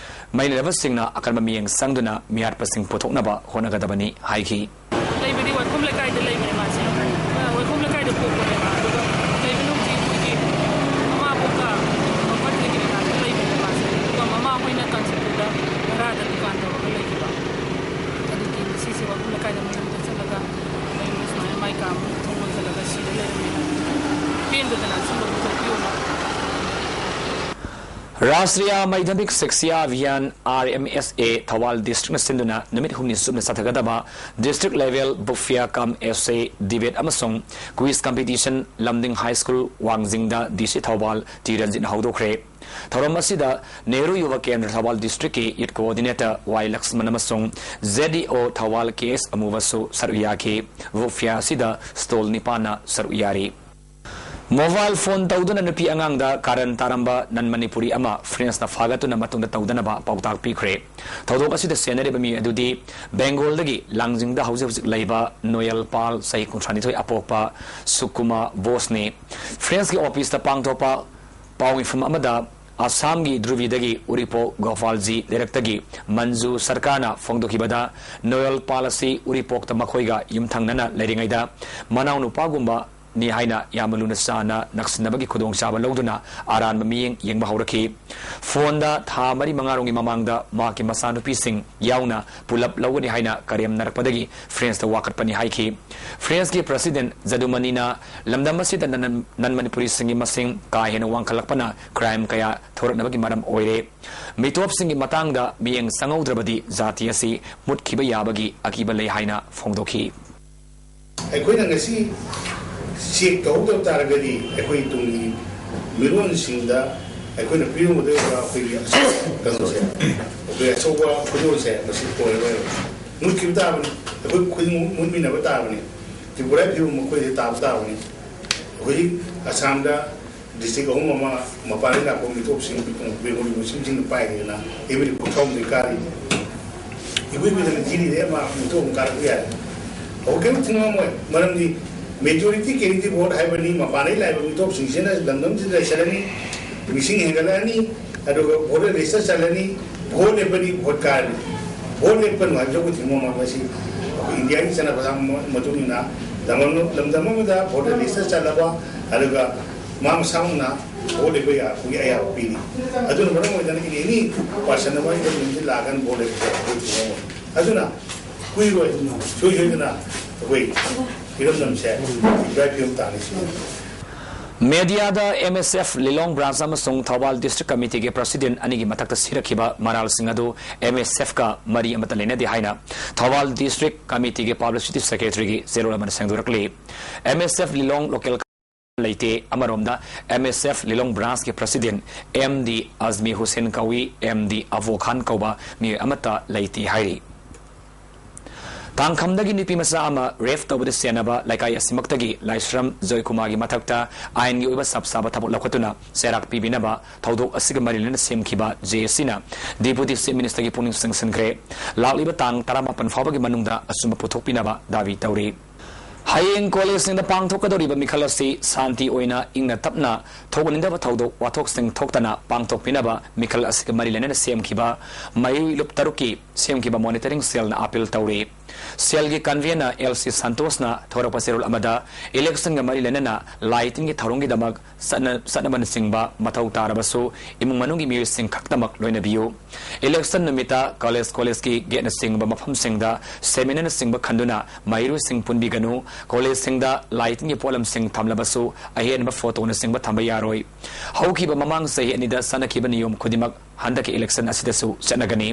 ꯃꯩ ꯂꯩꯅꯕꯁꯤꯡꯅ ꯑꯀꯟꯕ ꯃꯤꯠꯌꯦꯡ ꯆꯪꯗꯨꯅ ꯃꯤꯍꯥꯠꯄꯁꯤꯡ ꯄꯨꯊꯣꯛꯅꯕ ꯍꯣꯠꯅꯒꯗꯕꯅꯤ ꯍꯥꯏꯈꯤ꯫ ꯂꯩꯕꯗꯤ ꯋꯥꯏꯈꯣꯝ ꯂꯩꯀꯥꯏꯗ ꯂꯩꯕꯅꯦ ꯃꯥꯁꯦ꯫ ꯋꯥꯏꯈꯣꯝ ꯂꯩꯀꯥꯏꯗ ꯄꯣꯛꯄꯅꯦꯕ꯫ ꯑꯗꯨꯒ ꯂꯩꯕꯅ ꯍꯧꯖꯤꯛ ꯑꯩꯈꯣꯏꯒꯤ ꯃꯃꯥꯕꯣꯛꯀ ꯃꯐꯝꯗꯒꯤ ꯂꯩꯕꯅꯦꯕ꯫ ꯄꯦꯟꯗꯗꯅ ꯑꯁꯨꯝꯕ ꯄꯨꯊꯣꯛꯄꯤꯌꯣꯅ꯫ ꯔꯥꯁꯇ꯭ꯔꯤꯌꯥ ꯃꯥꯙ꯭ꯌꯃꯤꯛ ꯁꯤꯛꯁꯥ ꯑꯚꯤꯌꯥꯟ, ꯑꯥꯔ ꯑꯦꯝ ꯑꯦꯁ ꯑꯦ, ꯊꯧꯕꯥꯜ ꯗꯤꯁꯇ꯭ꯔꯤꯛꯅ ꯁꯤꯟꯗꯨꯅ ꯅꯨꯃꯤꯠ ꯍꯨꯝꯅꯤ ꯆꯨꯞꯅ ꯆꯠꯊꯒꯗꯕ ꯗꯤꯁꯇ꯭ꯔꯤꯛ ꯂꯦꯚꯦꯜ ꯕꯨꯛ ꯐꯤꯌꯥꯔ ꯀꯝ ꯑꯦꯁꯦ ꯗꯤꯕꯦꯠ ꯑꯃꯁꯨꯡ ꯀ꯭ꯋꯤꯖ ꯀꯝꯄꯤꯇꯤꯁꯟ ꯂꯝꯗꯤꯡ ꯍꯥꯏ ꯁ꯭ꯀꯨꯜ ꯋꯥꯡꯖꯤꯡꯗ ꯗꯤ ꯁꯤ ꯊꯧꯕꯥꯜ ꯇꯤ ꯔꯟꯖꯤꯠꯅ ꯍꯧꯗꯣꯛꯈ꯭ꯔꯦ꯫ ꯊꯧꯔꯝ ꯑꯁꯤꯗ ꯅꯦꯍꯔꯨ ꯌꯨꯕ ꯀꯦꯟꯗ꯭ꯔ ꯊꯧꯕꯥꯜ ꯗꯤꯁꯇ꯭ꯔꯤꯛꯀꯤ ꯌꯨꯠ ꯀꯣꯑꯣꯔꯗꯤꯅꯦꯇꯔ ꯋꯥꯏ ꯂꯛꯁꯃꯟ ꯑꯃꯁꯨꯡ ꯖꯦ ꯗꯤ ꯑꯣ ꯊꯧꯕꯥꯜ ꯀꯦ ꯑꯦꯁ ꯑꯃꯨꯕꯁꯨ ꯁꯔꯨꯛ ꯌꯥꯈꯤ꯫ ꯕꯨꯛ ꯐꯤꯌꯥꯔ ꯑꯁꯤꯗ ꯁ꯭ꯇꯣꯜ ꯅꯤꯄꯥꯟꯅ ꯁꯔꯨꯛ ꯌꯥꯔꯤ꯫ ꯃꯣꯕꯥꯏꯜ ꯐꯣꯟ ꯇꯧꯗꯨꯅ ꯅꯨꯄꯤ ꯑꯉꯥꯡꯗ ꯀꯥꯔꯟ ꯇꯥꯔꯝꯕ ꯅꯟ ꯃꯅꯤꯄꯨꯔꯤ ꯑꯃ ꯐ꯭ꯔꯦꯟꯁꯅ ꯐꯥꯒꯠꯇꯨꯅ ꯃꯇꯨꯡꯗ ꯇꯧꯗꯅꯕ ꯄꯥꯎꯇꯥꯛ ꯄꯤꯈ꯭ꯔꯦ꯫ ꯊꯧꯗꯣꯛ ꯑꯁꯤꯗ ꯆꯦꯟꯅꯔꯤꯕ ꯃꯤꯑꯣꯏ ꯑꯗꯨꯗꯤ ꯕꯦꯡꯒꯣꯜꯗꯒꯤ ꯂꯥꯡꯖꯤꯡꯗ ꯍꯧꯖꯤꯛ ꯍꯧꯖꯤꯛ ꯂꯩꯕ ꯅꯣꯌꯦꯜ ꯄꯥꯜ, ꯆꯍꯤ ꯀꯨꯟꯊ꯭ꯔꯥꯅꯤꯊꯣꯏ, ꯑꯄꯣꯛꯄ ꯁꯨꯀꯨꯃꯥ ꯕꯣꯁꯅꯤ꯫ ꯐ꯭ꯔꯦꯟꯁꯀꯤ ꯑꯣꯐꯤꯁꯇ ꯄꯥꯡꯊꯣꯛꯄ ꯄꯥꯎ ꯃꯤꯐꯝ ꯑꯃꯗ ꯑꯁꯥꯝꯒꯤ ꯙ꯭ꯔꯨꯕꯤꯗꯒꯤ ꯎꯔꯤꯄꯣꯛ ꯒꯣꯄꯥꯜꯖꯤ ꯂꯩꯔꯛꯇꯒꯤ ꯃꯟꯖꯨ ꯁꯔꯀꯥꯔꯅ ꯐꯣꯡꯗꯣꯛꯈꯤꯕꯗ, ꯅꯣꯌꯦꯜ ꯄꯥꯜ ꯑꯁꯤ ꯎꯔꯤꯄꯣꯛꯇ ꯃꯈꯣꯏꯒ ꯌꯨꯝꯊꯪꯅꯅ ꯂꯩꯔꯤꯉꯩꯗ ꯃꯅꯥꯎꯅꯨꯄꯥꯒꯨꯝꯕ ꯅꯤ ꯍꯥꯏꯅ ꯌꯥꯝꯅ ꯂꯨꯅ ꯆꯥꯟꯅ ꯅꯛꯁꯤꯟꯅꯕꯒꯤ ꯈꯨꯗꯣꯡꯆꯥꯕ ꯂꯧꯗꯨꯅ ꯑꯔꯥꯟꯕ ꯃꯤꯠꯌꯦꯡ ꯌꯦꯡꯕ ꯍꯧꯔꯛꯈꯤ꯫ ꯐꯣꯟꯗ ꯊꯥ ꯃꯔꯤ ꯃꯉꯥꯔꯣꯝꯒꯤ ꯃꯃꯥꯡꯗ ꯃꯍꯥꯛꯀꯤ ꯃꯆꯥꯅꯨꯄꯤꯁꯤꯡ ꯌꯥꯎꯅ ꯄꯨꯂꯞ ꯂꯧꯒꯅꯤ ꯍꯥꯏꯅ ꯀꯔꯦꯝꯅꯔꯛꯄꯗꯒꯤ ꯐ꯭ꯔꯦꯟꯁꯇ ꯋꯥꯀꯠꯄꯅꯤ ꯍꯥꯏꯈꯤ꯫ ꯐ꯭ꯔꯦꯟꯁꯀꯤ ꯄ꯭ꯔꯁꯤꯗꯦꯟ ꯖꯗꯨꯃꯅꯤꯅ ꯂꯝꯗꯝ ꯑꯁꯤꯗ ꯅꯟ-, ꯅꯟ ꯃꯅꯤꯄꯨꯔꯤꯁꯤꯡꯒꯤ ꯃꯁꯤꯡ ꯀꯥ ꯍꯦꯟꯅ ꯋꯥꯡꯈꯠꯂꯛꯄꯅ ꯀ꯭ꯔꯥꯏꯝ ꯀꯌꯥ ꯊꯣꯔꯛꯅꯕꯒꯤ ꯃꯔꯝ ꯑꯣꯏꯔꯦ꯫ ꯃꯤꯇꯣꯞꯁꯤꯡꯒꯤ ꯃꯇꯥꯡꯗ ꯃꯤꯠꯌꯦꯡ ꯆꯪꯍꯧꯗ꯭ꯔꯕꯗꯤ ꯖꯥꯇꯤ ꯑꯁꯤ ꯃꯨꯠꯈꯤꯕ ꯌꯥꯕꯒꯤ ꯑꯀꯤꯕ ꯂꯩ ꯍꯥꯏꯅ ꯐꯣꯡꯗꯣꯛꯈꯤ꯫ ꯑꯩꯈꯣꯏꯅ ꯉꯁꯤ ꯆꯦꯛ ꯇꯧꯍꯧꯗꯕ ꯇꯥꯔꯒꯗꯤ ꯑꯩꯈꯣꯏ ꯇꯨꯡꯒꯤ ꯃꯤꯔꯣꯟꯁꯤꯡꯗ ꯑꯩꯈꯣꯏꯅ ꯄꯤꯔꯝꯒꯗꯧꯔꯤꯕ ꯑꯩꯈꯣꯏꯒꯤ ꯑꯆꯧꯕ ꯀꯩꯅꯣꯁꯦ, ꯑꯩꯈꯣꯏ ꯑꯆꯧꯕ ꯈꯨꯗꯣꯜꯁꯦ ꯃꯁꯤ ꯑꯣꯏꯔꯔꯣꯏ꯫ ꯃꯨꯠꯈꯤꯕ ꯇꯥꯕꯅꯤ꯫ ꯑꯩꯈꯣꯏ ꯈꯨꯗꯤꯡꯃꯛ ꯃꯨꯠꯃꯤꯟꯅꯕ ꯇꯥꯕꯅꯤ꯫ ꯇ꯭ꯔꯤꯄꯨꯔꯥꯒꯤ ꯐꯤꯕꯝ ꯑꯩꯈꯣꯏꯗ ꯇꯥꯕ ꯇꯥꯕꯅꯤ꯫ ꯍꯧꯖꯤꯛ ꯑꯁꯥꯝꯗ ꯗꯤꯁꯇ꯭ꯔꯤꯛ ꯑꯍꯨꯝ ꯑꯃ ꯃꯄꯥꯟꯗꯒꯤ ꯂꯥꯛꯄ ꯃꯤꯇꯣꯞꯁꯤꯡ, ꯕꯦꯡꯒꯣꯂꯤ ꯃꯨꯁꯂꯤꯝꯁꯤꯡꯅ ꯄꯥꯏꯔꯦꯗꯅ, ꯑꯦꯝ ꯑꯦꯜ ꯑꯦ ꯀꯨꯟꯊ꯭ꯔꯥ ꯍꯨꯝꯗꯣꯏ ꯀꯥꯔꯤ꯫ ꯏꯀꯨꯏ ꯀꯨꯏꯗꯅ ꯖꯤꯔꯤꯗ ꯑꯃ ꯃꯤꯇꯣꯞ ꯑꯃ ꯀꯥꯔꯛꯄ ꯌꯥꯏ꯫ ꯑꯩꯈꯣꯏ ꯀꯔꯤꯝ ꯊꯤꯡꯉꯝꯃꯣꯏ꯫ ꯃꯔꯝꯗꯤ majority ꯀꯦꯟꯗꯤꯗꯦꯠ ꯚꯣꯠ ꯍꯥꯏꯕꯅꯤ, ꯃꯄꯥꯟꯗꯒꯤ ꯂꯥꯛꯏꯕ ꯃꯤꯇꯣꯞꯁꯤꯡꯁꯤꯅ ꯂꯝꯗꯝꯁꯤꯗ ꯂꯩꯁꯜꯂꯅꯤ, ꯃꯤꯁꯤꯡ ꯍꯦꯟꯒꯠꯂꯛꯑꯅꯤ, ꯑꯗꯨꯒ ꯚꯣꯇꯔ ꯂꯤꯁꯇ ꯆꯜꯂꯅꯤ, ꯚꯣꯠ ꯂꯦꯞꯄꯅꯤ, ꯚꯣꯠ ꯀꯥꯔꯅꯤ꯫ ꯚꯣꯠ ꯂꯦꯞꯄꯅꯨ ꯍꯥꯏꯕꯁꯨ ꯑꯩꯈꯣꯏ ꯊꯤꯡꯕ ꯉꯝꯃꯣꯏ꯫ ꯃꯁꯤ ꯑꯩꯈꯣꯏ ꯏꯟꯗꯤꯌꯥꯒꯤ ꯆꯠꯅ ꯄꯊꯥꯞ ꯃꯇꯨꯡ ꯏꯟꯅ ꯂꯝꯗꯝ, ꯂꯝꯗꯝ ꯑꯃꯗ ꯚꯣꯇꯔ ꯂꯤꯁꯇ ꯆꯜꯂꯕ, ꯑꯗꯨꯒ ꯃꯥ ꯃꯁꯥꯃꯛꯅ ꯚꯣꯠ ꯂꯦꯞꯄ ꯌꯥꯕꯒꯤ ꯑꯌꯥꯕ ꯄꯤꯔꯤ꯫ ꯑꯗꯨꯅ ꯃꯔꯝ ꯑꯣꯏꯗꯅ in any person ꯑꯃ ꯑꯩꯈꯣꯏ ꯂꯥꯛꯑꯀꯥꯟꯗ ꯚꯣꯠ ꯂꯦꯞꯄ ꯑꯩꯈꯣꯏ ꯊꯤꯡꯕ ꯉꯝꯃꯣꯏ꯫ ꯑꯗꯨꯅ ꯀꯨꯏꯔꯣꯏ, ꯁꯣꯏ ꯁꯣꯏꯗꯅ ꯑꯩꯈꯣꯏ ꯏꯔꯝꯗꯝꯁꯦ ꯏꯕ꯭ꯔꯥ ꯐꯤꯕꯝ ꯇꯥꯅꯤ ꯁꯤꯅꯤ꯫ ꯃꯦꯗꯤꯌꯥꯗ ꯑꯦꯝ ꯑꯦꯁ ꯑꯦꯐ ꯂꯤꯂꯣꯡ ꯕ꯭ꯔꯥꯟꯆ ꯑꯃꯁꯨꯡ ꯊꯧꯕꯥꯜ ꯗꯤꯁꯇ꯭ꯔꯤꯛ ꯀꯃꯤꯇꯤꯒꯤ ꯄ꯭ꯔꯁꯤꯗꯦꯟꯠ ꯑꯅꯤꯒꯤ ꯃꯊꯛꯇ ꯁꯤꯔꯛꯈꯤꯕ ꯃꯔꯥꯜꯁꯤꯡ ꯑꯗꯨ ꯑꯦꯝ ꯑꯦꯁ ꯑꯦꯐꯀ ꯃꯔꯤ ꯑꯃꯠꯇ ꯂꯩꯅꯗꯦ ꯍꯥꯏꯅ ꯊꯧꯕꯥꯜ ꯗꯤꯁꯇ꯭ꯔꯤꯛ ꯀꯃꯤꯇꯤꯒꯤ ꯄꯕ꯭ꯂꯤꯁꯤꯇꯤ ꯁꯦꯀ꯭ꯔꯦꯇꯔꯤꯒꯤ ꯆꯦꯔꯣꯜ ꯑꯃꯅ ꯁꯦꯡꯗꯣꯔꯛꯂꯤ꯫ ꯑꯦꯝ ꯑꯦꯁ ꯑꯦꯐ ꯂꯤꯂꯣꯡ ꯂꯣꯀꯦꯜ ꯂꯩꯇꯦ꯫ ꯑꯃꯔꯣꯝꯗ, ꯑꯦꯝ ꯑꯦꯁ ꯑꯦꯐ ꯂꯤꯂꯣꯡ ꯕ꯭ꯔꯥꯟꯆꯀꯤ ꯄ꯭ꯔꯁꯤꯗꯦꯟꯠ ꯑꯦꯝ ꯗꯤ ꯑꯖꯃꯤ ꯍꯨꯁꯦꯟ ꯀꯧꯏ꯫ ꯑꯦꯝ ꯗꯤ ꯑꯕꯣ ꯈꯥꯟ ꯀꯧꯕ ꯃꯤꯑꯣꯏ ꯑꯃꯠꯇ ꯂꯩꯇꯦ ꯍꯥꯏꯔꯤ꯫ ꯇꯥꯡꯈꯝꯗꯒꯤ ꯅꯨꯄꯤ ꯃꯆꯥ ꯑꯃ ꯔꯦꯞ ꯇꯧꯕꯗ ꯆꯦꯟꯅꯕ ꯂꯩꯀꯥꯏ ꯑꯁꯤꯃꯛꯇꯒꯤ ꯂꯥꯏꯁ꯭ꯔꯝ ꯖꯣꯏꯀꯨꯃꯥꯔꯒꯤ ꯃꯊꯛꯇ ꯑꯥꯏꯟꯒꯤ ꯑꯣꯏꯕ ꯆꯞ ꯆꯥꯕ ꯊꯕꯛ ꯂꯧꯈꯠꯇꯨꯅ ꯆꯩꯔꯥꯛ ꯄꯤꯕꯤꯅꯕ ꯊꯧꯗꯣꯛ ꯑꯁꯤꯒ ꯃꯔꯤ ꯂꯩꯅꯅ ꯁꯦꯝꯈꯤꯕ ꯖꯦ ꯑꯦ ꯁꯤꯅ ꯗꯤꯄꯨꯇꯤ ꯆꯤꯐ ꯃꯤꯅꯤꯁꯇꯔꯒꯤ ꯄꯨꯛꯅꯤꯡ ꯆꯤꯡꯁꯤꯟꯈ꯭ꯔꯦ꯫ ꯂꯥꯛꯂꯤꯕ ꯇꯥꯡ ꯇꯔꯥꯃꯥꯄꯟ ꯐꯥꯎꯕꯒꯤ ꯃꯅꯨꯡꯗ ꯑꯆꯨꯝꯕ ꯄꯨꯊꯣꯛꯄꯤꯅꯕ ꯗꯥꯕꯤ ꯇꯧꯔꯤ꯫ ꯍꯌꯦꯡ ꯀꯣꯂꯦꯖꯁꯤꯡꯗ ꯄꯥꯡꯊꯣꯛꯀꯗꯧꯔꯤꯕ ꯃꯤꯈꯜ ꯑꯁꯤ ꯁꯥꯟꯇꯤ ꯑꯣꯏꯅ ꯏꯪꯅ ꯇꯞꯅ ꯊꯣꯛꯍꯟꯅꯤꯡꯗꯕ ꯊꯧꯗꯣꯛ ꯋꯥꯊꯣꯛꯁꯤꯡ ꯊꯣꯛꯇꯅ ꯄꯥꯡꯊꯣꯛꯄꯤꯅꯕ ꯃꯤꯈꯜ ꯑꯁꯤꯒ ꯃꯔꯤ ꯂꯩꯅꯅ ꯁꯦꯝꯈꯤꯕ ꯃꯩꯂꯨꯞ ꯇꯔꯨꯛꯀꯤ ꯁꯦꯝꯈꯤꯕ ꯃꯣꯅꯤꯇꯔꯤꯡ ꯁꯦꯜꯅ ꯑꯄꯤꯜ ꯇꯧꯔꯤ꯫ ꯁꯦꯜꯒꯤ ꯀꯟꯚꯦꯅꯔ ꯑꯦꯜ ꯁꯤ ꯁꯟꯇꯣꯁꯅ ꯊꯣꯔꯛꯄ ꯆꯦꯔꯣꯜ ꯑꯃꯗ ꯏꯂꯦꯛꯁꯟꯒ ꯃꯔꯤ ꯂꯩꯅꯅ ꯂꯥꯏ ꯇꯤꯟꯒꯤ ꯊꯧꯔꯝꯒꯤꯗꯃꯛ ꯆꯠꯅ-, ꯆꯠꯅꯕꯅꯆꯤꯡꯕ ꯃꯊꯧ ꯇꯥꯔꯕꯁꯨ ꯏꯃꯨꯡ ꯃꯅꯨꯡꯒꯤ ꯃꯤꯑꯣꯏꯁꯤꯡ ꯈꯛꯇꯃꯛ ꯂꯣꯏꯅꯕꯤꯌꯨ꯫ ꯏꯂꯦꯛꯁꯟ ꯅꯨꯃꯤꯠꯇ ꯀꯣꯂꯦꯖ, ꯀꯣꯂꯦꯖꯀꯤ ꯒꯦꯠꯅꯆꯤꯡꯕ ꯃꯐꯝꯁꯤꯡꯗ ꯁꯦꯃꯤꯅꯥꯔꯅꯆꯤꯡꯕ ꯈꯟꯗꯨꯅ ꯃꯍꯩꯔꯣꯏꯁꯤꯡ ꯄꯨꯟꯕꯤꯒꯅꯨ꯫ ꯀꯣꯂꯦꯖꯁꯤꯡꯗ ꯂꯥꯏ ꯇꯤꯟꯒꯤ ꯄꯣꯠꯂꯝꯁꯤꯡ ꯊꯝꯂꯕꯁꯨ ꯑꯍꯦꯟꯕ ꯐꯣꯇꯣꯅꯆꯤꯡꯕ ꯊꯝꯕ ꯌꯥꯔꯣꯏ꯫ ꯍꯧꯈꯤꯕ ꯃꯃꯥꯡ ꯆꯍꯤ ꯑꯅꯤꯗ ꯆꯠꯅꯈꯤꯕ ꯅꯤꯌꯣꯝ ꯈꯨꯗꯤꯡꯃꯛ ꯍꯟꯗꯛꯀꯤ ꯏꯂꯦꯛꯁꯟ ꯑꯁꯤꯗꯁꯨ ꯆꯠꯅꯒꯅꯤ꯫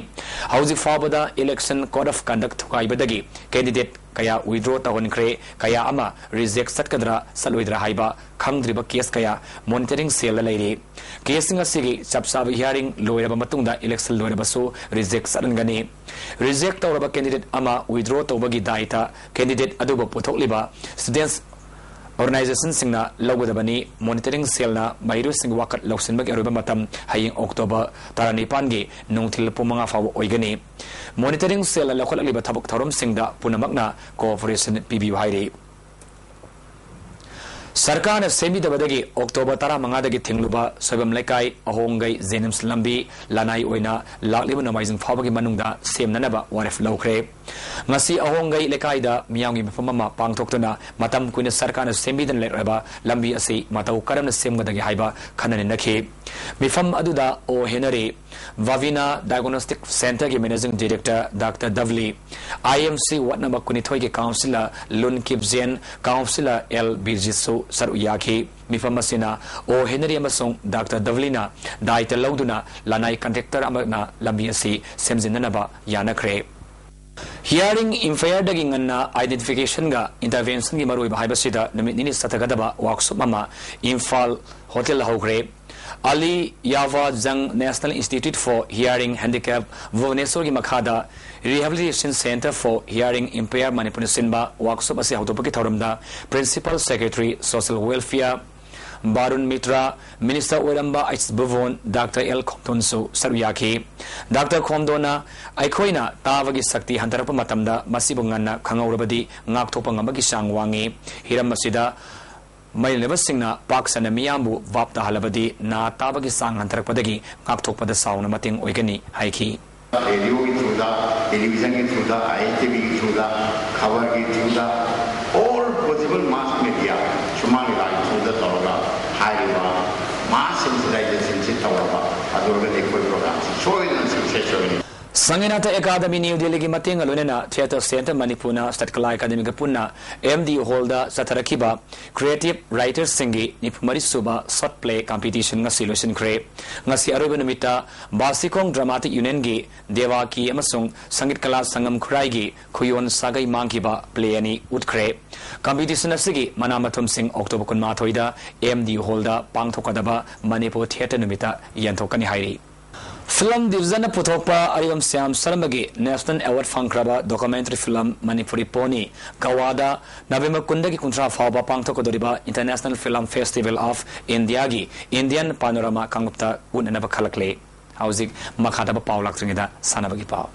ꯍꯧꯖꯤꯛ ꯐꯥꯎꯕꯗ ꯏꯂꯦꯛꯁꯟ ꯀꯣꯗ ꯑꯣꯐ ꯀꯟꯗꯛ ꯊꯨꯒꯥꯏꯕꯗꯒꯤ ꯀꯦꯟꯗꯤꯗꯦꯠ ꯀꯌꯥ ꯋꯤꯗ꯭ꯔꯣ ꯇꯧꯍꯟꯈ꯭ꯔꯦ, ꯀꯌꯥ ꯑꯃ ꯔꯤꯖꯦꯛ ꯆꯠꯀꯗ꯭ꯔꯥ ꯆꯠꯂꯣꯏꯗ꯭ꯔꯥ ꯍꯥꯏꯕ ꯈꯪꯗ꯭ꯔꯤꯕ ꯀꯦꯁ ꯀꯌꯥ ꯃꯣꯅꯤꯇꯔꯤꯡ ꯁꯦꯜꯗ ꯂꯩꯔꯤ꯫ ꯀꯦꯁꯁꯤꯡ ꯑꯁꯤꯒꯤ ꯆꯞ ꯆꯥꯕ ꯍꯤꯌꯥꯔꯤꯡ ꯂꯣꯏꯔꯕ ꯃꯇꯨꯡꯗ ꯏꯂꯦꯛꯁꯟ ꯂꯣꯏꯔꯕꯁꯨ ꯔꯤꯖꯦꯛ ꯆꯠꯍꯟꯒꯅꯤ꯫ ꯔꯤꯖꯦꯛ ꯇꯧꯔꯕ ꯀꯦꯟꯗꯤꯗꯦꯠ ꯑꯃ ꯋꯤꯗ꯭ꯔꯣ ꯇꯧꯕꯒꯤ ꯗꯥꯏꯇ ꯀꯦꯟꯗꯤꯗꯦꯠ ꯑꯗꯨꯕꯨ ꯄꯨꯊꯣꯛꯂꯤꯕ ꯁ꯭ꯇꯨꯗꯦꯟꯠꯁ ꯑꯣꯔꯒꯅꯥꯏꯖꯦꯁꯟꯁꯤꯡꯅ ꯂꯧꯒꯗꯕꯅꯤ꯫ ꯃꯣꯅꯤꯇꯔꯤꯡ ꯁꯦꯜꯅ ꯃꯍꯩꯔꯣꯏꯁꯤꯡꯒꯤ ꯋꯥꯀꯠ ꯂꯧꯁꯤꯟꯕꯒꯤ ꯑꯔꯣꯏꯕ ꯃꯇꯝ ꯍꯌꯦꯡ ꯑꯣꯛꯇꯣꯕꯔ ꯇꯔꯥꯅꯤꯄꯥꯟꯒꯤ ꯅꯨꯡꯊꯤꯜ ꯄꯨꯡ ꯃꯉꯥ ꯐꯥꯎꯕ ꯑꯣꯏꯒꯅꯤ꯫ ꯃꯣꯅꯤꯇꯔꯤꯡ ꯁꯦꯜꯅ ꯂꯧꯈꯠꯂꯛꯂꯤꯕ ꯊꯕꯛ ꯊꯧꯔꯝꯁꯤꯡꯗ ꯄꯨꯝꯅꯃꯛꯅ ꯀꯣꯑꯣꯄꯔꯦꯁꯟ ꯄꯤꯕꯤꯌꯨ ꯍꯥꯏꯔꯤ꯫ ꯁꯔꯀꯥꯔꯅ ꯁꯦꯝꯕꯤꯗꯕꯗꯒꯤ ꯑꯣꯛꯇꯣꯕꯔ ꯇꯔꯥꯃꯉꯥꯗꯒꯤ ꯊꯤꯡꯂꯨꯕ ꯁꯣꯏꯕꯝ ꯂꯩꯀꯥꯏ, ꯑꯍꯣꯡꯒꯩ, ꯖꯦꯅꯤꯝꯁ ꯂꯝꯕꯤ, ꯂꯅꯥꯏ ꯑꯣꯏꯅ ꯂꯥꯛꯂꯤꯕ ꯅꯣꯡꯃꯥꯏꯖꯤꯡ ꯐꯥꯎꯕꯒꯤ ꯃꯅꯨꯡꯗ ꯁꯦꯝꯅꯅꯕ ꯋꯥꯔꯦꯞ ꯂꯧꯈ꯭ꯔꯦ꯫ ꯉꯁꯤ ꯑꯍꯣꯡꯒꯩ ꯂꯩꯀꯥꯏꯗ ꯃꯤꯌꯥꯝꯒꯤ ꯃꯐꯝ ꯑꯃ ꯄꯥꯡꯊꯣꯛꯇꯨꯅ ꯃꯇꯝ ꯀꯨꯏꯅ ꯁꯔꯀꯥꯔꯅ ꯁꯦꯝꯕꯤꯗꯅ ꯂꯩꯔꯛꯂꯕ ꯂꯝꯕꯤ ꯑꯁꯤ ꯃꯇꯧ ꯀꯔꯝꯅ ꯁꯦꯝꯒꯗꯒꯦ ꯍꯥꯏꯕ ꯈꯟꯅ ꯅꯩꯅꯈꯤ꯫ ꯃꯤꯐꯝ ꯑꯗꯨꯗ ꯑꯣ ꯍꯦꯅꯔꯤ, ꯚꯥꯚꯤꯅꯥ ꯗꯥꯏꯒꯣꯅꯣꯁꯇꯤꯛ ꯁꯦꯟꯇꯔꯒꯤ managing director doctor Dabli, I M C ward number ꯀꯨꯟꯅꯤꯊꯣꯏꯒꯤ councillor Lun Kipgen, councillor L ꯕꯤꯔꯖꯤꯠꯁꯨ ꯁꯔꯨꯛ ꯌꯥꯈꯤ꯫ ꯃꯤꯐꯝ ꯑꯁꯤꯅ ꯑꯣ ꯍꯦꯅꯔꯤ ꯑꯃꯁꯨꯡ ꯗꯥꯛꯇꯔ ꯗꯕꯂꯤꯅ ꯗꯥꯏꯇ ꯂꯧꯗꯨꯅ ꯂꯅꯥꯏ ꯀꯟꯇ꯭ꯔꯦꯛꯇꯔ ꯑꯃꯅ ꯂꯝꯕꯤ ꯑꯁꯤ ꯁꯦꯝꯖꯤꯟꯅꯅꯕ ꯌꯥꯅꯈ꯭ꯔꯦ꯫ ꯍꯤꯌꯥꯔꯤꯡ ꯏꯝꯄꯦꯌꯔꯗꯒꯤ ꯉꯟꯅ ꯑꯥꯏꯗꯦꯟꯇꯤꯐꯤꯀꯦꯁꯟꯒ ꯏꯟꯇꯔꯚꯦꯟꯁꯟꯒꯤ ꯃꯔꯨꯑꯣꯏꯕ ꯍꯥꯏꯕꯁꯤꯗ ꯅꯨꯃꯤꯠ ꯅꯤꯅꯤ ꯆꯠꯊꯒꯗꯕ ꯋꯥꯛꯁꯣꯞ ꯑꯃ ꯏꯝꯐꯥꯜ ꯍꯣꯇꯦꯜꯗ ꯍꯧꯈ꯭ꯔꯦ꯫ ꯑꯂꯤ ꯌꯥꯋꯥ ꯖꯪ National Institute for Hearing Handicap ꯚꯨꯕꯅꯦꯁꯣꯔꯒꯤ ꯃꯈꯥꯗ Rehabilitation Centre for Hearing Impaired ꯃꯅꯤꯄꯨꯔꯅ ꯁꯤꯟꯕ ꯋꯥꯛꯁꯣꯞ ꯑꯁꯤ ꯍꯧꯗꯣꯛꯄꯒꯤ ꯊꯧꯔꯝꯗ principal secretary social welfare Barun Mitra, minister ꯑꯣꯏꯔꯝꯕ ꯑꯩꯆ ꯕꯨꯕꯣꯟ, ꯗꯥꯛꯇꯔ ꯑꯦꯜ ꯈꯣꯝꯗꯣꯟꯁꯨ ꯁꯔꯨꯛ ꯌꯥꯈꯤ꯫ ꯗꯥꯛꯇꯔ ꯈꯣꯝꯗꯣꯟꯅ ꯑꯩꯈꯣꯏꯅ ꯇꯥꯕꯒꯤ ꯁꯛꯇꯤ ꯍꯟꯊꯔꯛꯄ ꯃꯇꯝꯗ ꯃꯁꯤꯕꯨ ꯉꯟꯅ ꯈꯪꯍꯧꯔꯕꯗꯤ ꯉꯥꯛꯊꯣꯛꯄ ꯉꯝꯕꯒꯤ ꯆꯥꯡ ꯋꯥꯡꯉꯤ꯫ ꯍꯤꯔꯝ ꯑꯁꯤꯗ ꯃꯔꯤ ꯂꯩꯅꯕꯁꯤꯡꯅ ꯄꯥꯛ ꯁꯟꯅ ꯃꯤꯌꯥꯝꯕꯨ ꯚꯥꯞ ꯇꯥꯍꯜꯂꯕꯗꯤ ꯅꯥ ꯇꯥꯕꯒꯤ ꯆꯥꯡ ꯍꯟꯊꯔꯛꯄꯗꯒꯤ ꯉꯥꯛꯊꯣꯛꯄꯗ ꯆꯥꯎꯅ ꯃꯇꯦꯡ ꯑꯣꯏꯒꯅꯤ ꯍꯥꯏꯈꯤ꯫ ꯔꯦꯗꯤꯑꯣꯒꯤ ꯊ꯭ꯔꯨꯗ, ꯇꯦꯂꯤꯚꯤꯖꯟꯒꯤ ꯊ꯭ꯔꯨꯗ, ꯑꯥꯏ ꯑꯦꯟ ꯇꯤ ꯚꯤꯒꯤ ꯊ꯭ꯔꯨꯗ, ꯈꯕꯔꯒꯤ ꯊ꯭ꯔꯨꯗ, all possible mass media, ꯁꯨꯃꯥꯡ ꯂꯤꯂꯥꯒꯤ ꯊ꯭ꯔꯨꯗ ꯇꯧꯔꯒ ꯍꯥꯏꯔꯤꯕ ꯃꯥꯁ ꯁꯦꯟꯁꯤꯇꯥꯏꯖꯦꯁꯟꯁꯤ ꯇꯧꯔꯕ ꯑꯗꯨ ꯑꯣꯏꯔꯒꯗꯤ ꯑꯩꯈꯣꯏ ꯄ꯭ꯔꯣꯒ꯭ꯔꯥꯝꯁꯤ ꯁꯣꯏꯗꯅ ꯁꯛꯁꯦꯁ ꯑꯣꯏꯒꯅꯤ꯫ ꯁꯪꯒꯤꯅꯥꯇ ꯑꯦꯀꯥꯗꯃꯤ ꯅ꯭ꯌꯨ ꯗꯦꯜꯂꯤꯒꯤ ꯃꯇꯦꯡꯒ ꯂꯣꯏꯅꯅ ꯊꯤꯌꯦꯇꯔ ꯁꯦꯟꯇꯔ ꯃꯅꯤꯄꯨꯔꯅ ꯁꯇꯠꯀꯂꯥ ꯑꯦꯀꯥꯗꯃꯤꯒ ꯄꯨꯟꯅ ꯑꯦꯝ ꯗꯤ ꯍꯣꯜꯗ ꯆꯠꯊꯔꯛꯈꯤꯕ ꯀ꯭ꯔꯤꯌꯦꯇꯤꯚ ꯔꯥꯏꯇꯔꯁꯤꯡꯒꯤ ꯅꯤꯐꯨ ꯃꯔꯤ ꯁꯨꯕ ꯁꯣꯔꯠ ꯄ꯭ꯂꯦ ꯀꯝꯄꯤꯇꯤꯁꯟ ꯉꯁꯤ ꯂꯣꯏꯁꯤꯟꯈ꯭ꯔꯦ꯫ ꯉꯁꯤ ꯑꯔꯣꯏꯕ ꯅꯨꯃꯤꯠꯇ ꯕꯥꯁꯤꯈꯣꯡ ꯗ꯭ꯔꯃꯥꯇꯤꯛ ꯌꯨꯅꯤꯌꯟꯒꯤ ꯗꯦꯋꯥꯀꯤ ꯑꯃꯁꯨꯡ ꯁꯪꯒꯤꯠ ꯀꯂꯥ ꯁꯪꯒꯝ ꯈꯨꯔꯥꯏꯒꯤ ꯈꯨꯌꯣꯟ ꯁꯥꯒꯩ ꯃꯥꯡꯈꯤꯕ ꯄ꯭ꯂꯦ ꯑꯅꯤ ꯎꯠꯈ꯭ꯔꯦ꯫ ꯀꯝꯄꯤꯇꯤꯁꯟ ꯑꯁꯤꯒꯤ ꯃꯅꯥ ꯃꯊꯨꯝꯁꯤꯡ ꯑꯣꯛꯇꯣꯕꯔ ꯀꯨꯟꯃꯥꯊꯣꯏꯗ ꯑꯦꯝ ꯗꯤ ꯍꯣꯜꯗ ꯄꯥꯡꯊꯣꯛꯀꯗꯕ ꯃꯅꯤꯄꯨꯔ ꯊꯤꯌꯦꯇꯔ ꯅꯨꯃꯤꯠꯇ ꯌꯦꯟꯊꯣꯛꯀꯅꯤ ꯍꯥꯏꯔꯤ꯫ ꯐꯤꯂꯝ ꯗꯤꯕꯤꯖꯟꯅ ꯄꯨꯊꯣꯛꯄ ꯑꯔꯤꯕꯝ ꯁ꯭ꯌꯥꯝ ꯁꯔꯃꯒꯤ ꯅꯦꯁꯅꯦꯜ ꯑꯦꯋꯥꯔꯗ ꯐꯪꯈ꯭ꯔꯕ ꯗꯣꯀꯨꯃꯦꯟꯇꯔꯤ ꯐꯤꯂꯝ ꯃꯅꯤꯄꯨꯔꯤ ꯄꯣꯅꯤ ꯒꯋꯥꯗ ꯅꯕꯦꯝꯕꯔ ꯀꯨꯟꯗꯒꯤ ꯀꯨꯟꯊ꯭ꯔꯥ ꯐꯥꯎꯕ ꯄꯥꯡꯊꯣꯛꯀꯗꯧꯔꯤꯕ International Film Festival of Indiaꯒꯤ Indian Panorama ꯀꯥꯡꯂꯨꯞꯇ ꯎꯠꯅꯅꯕ ꯈꯜꯂꯛꯂꯦ꯫ ꯍꯧꯖꯤꯛ ꯃꯈꯥ ꯇꯥꯕ ꯄꯥꯎ ꯂꯥꯛꯇ꯭ꯔꯤꯉꯩꯗ ꯁꯥꯟꯅꯕꯒꯤ ꯄꯥꯎ꯫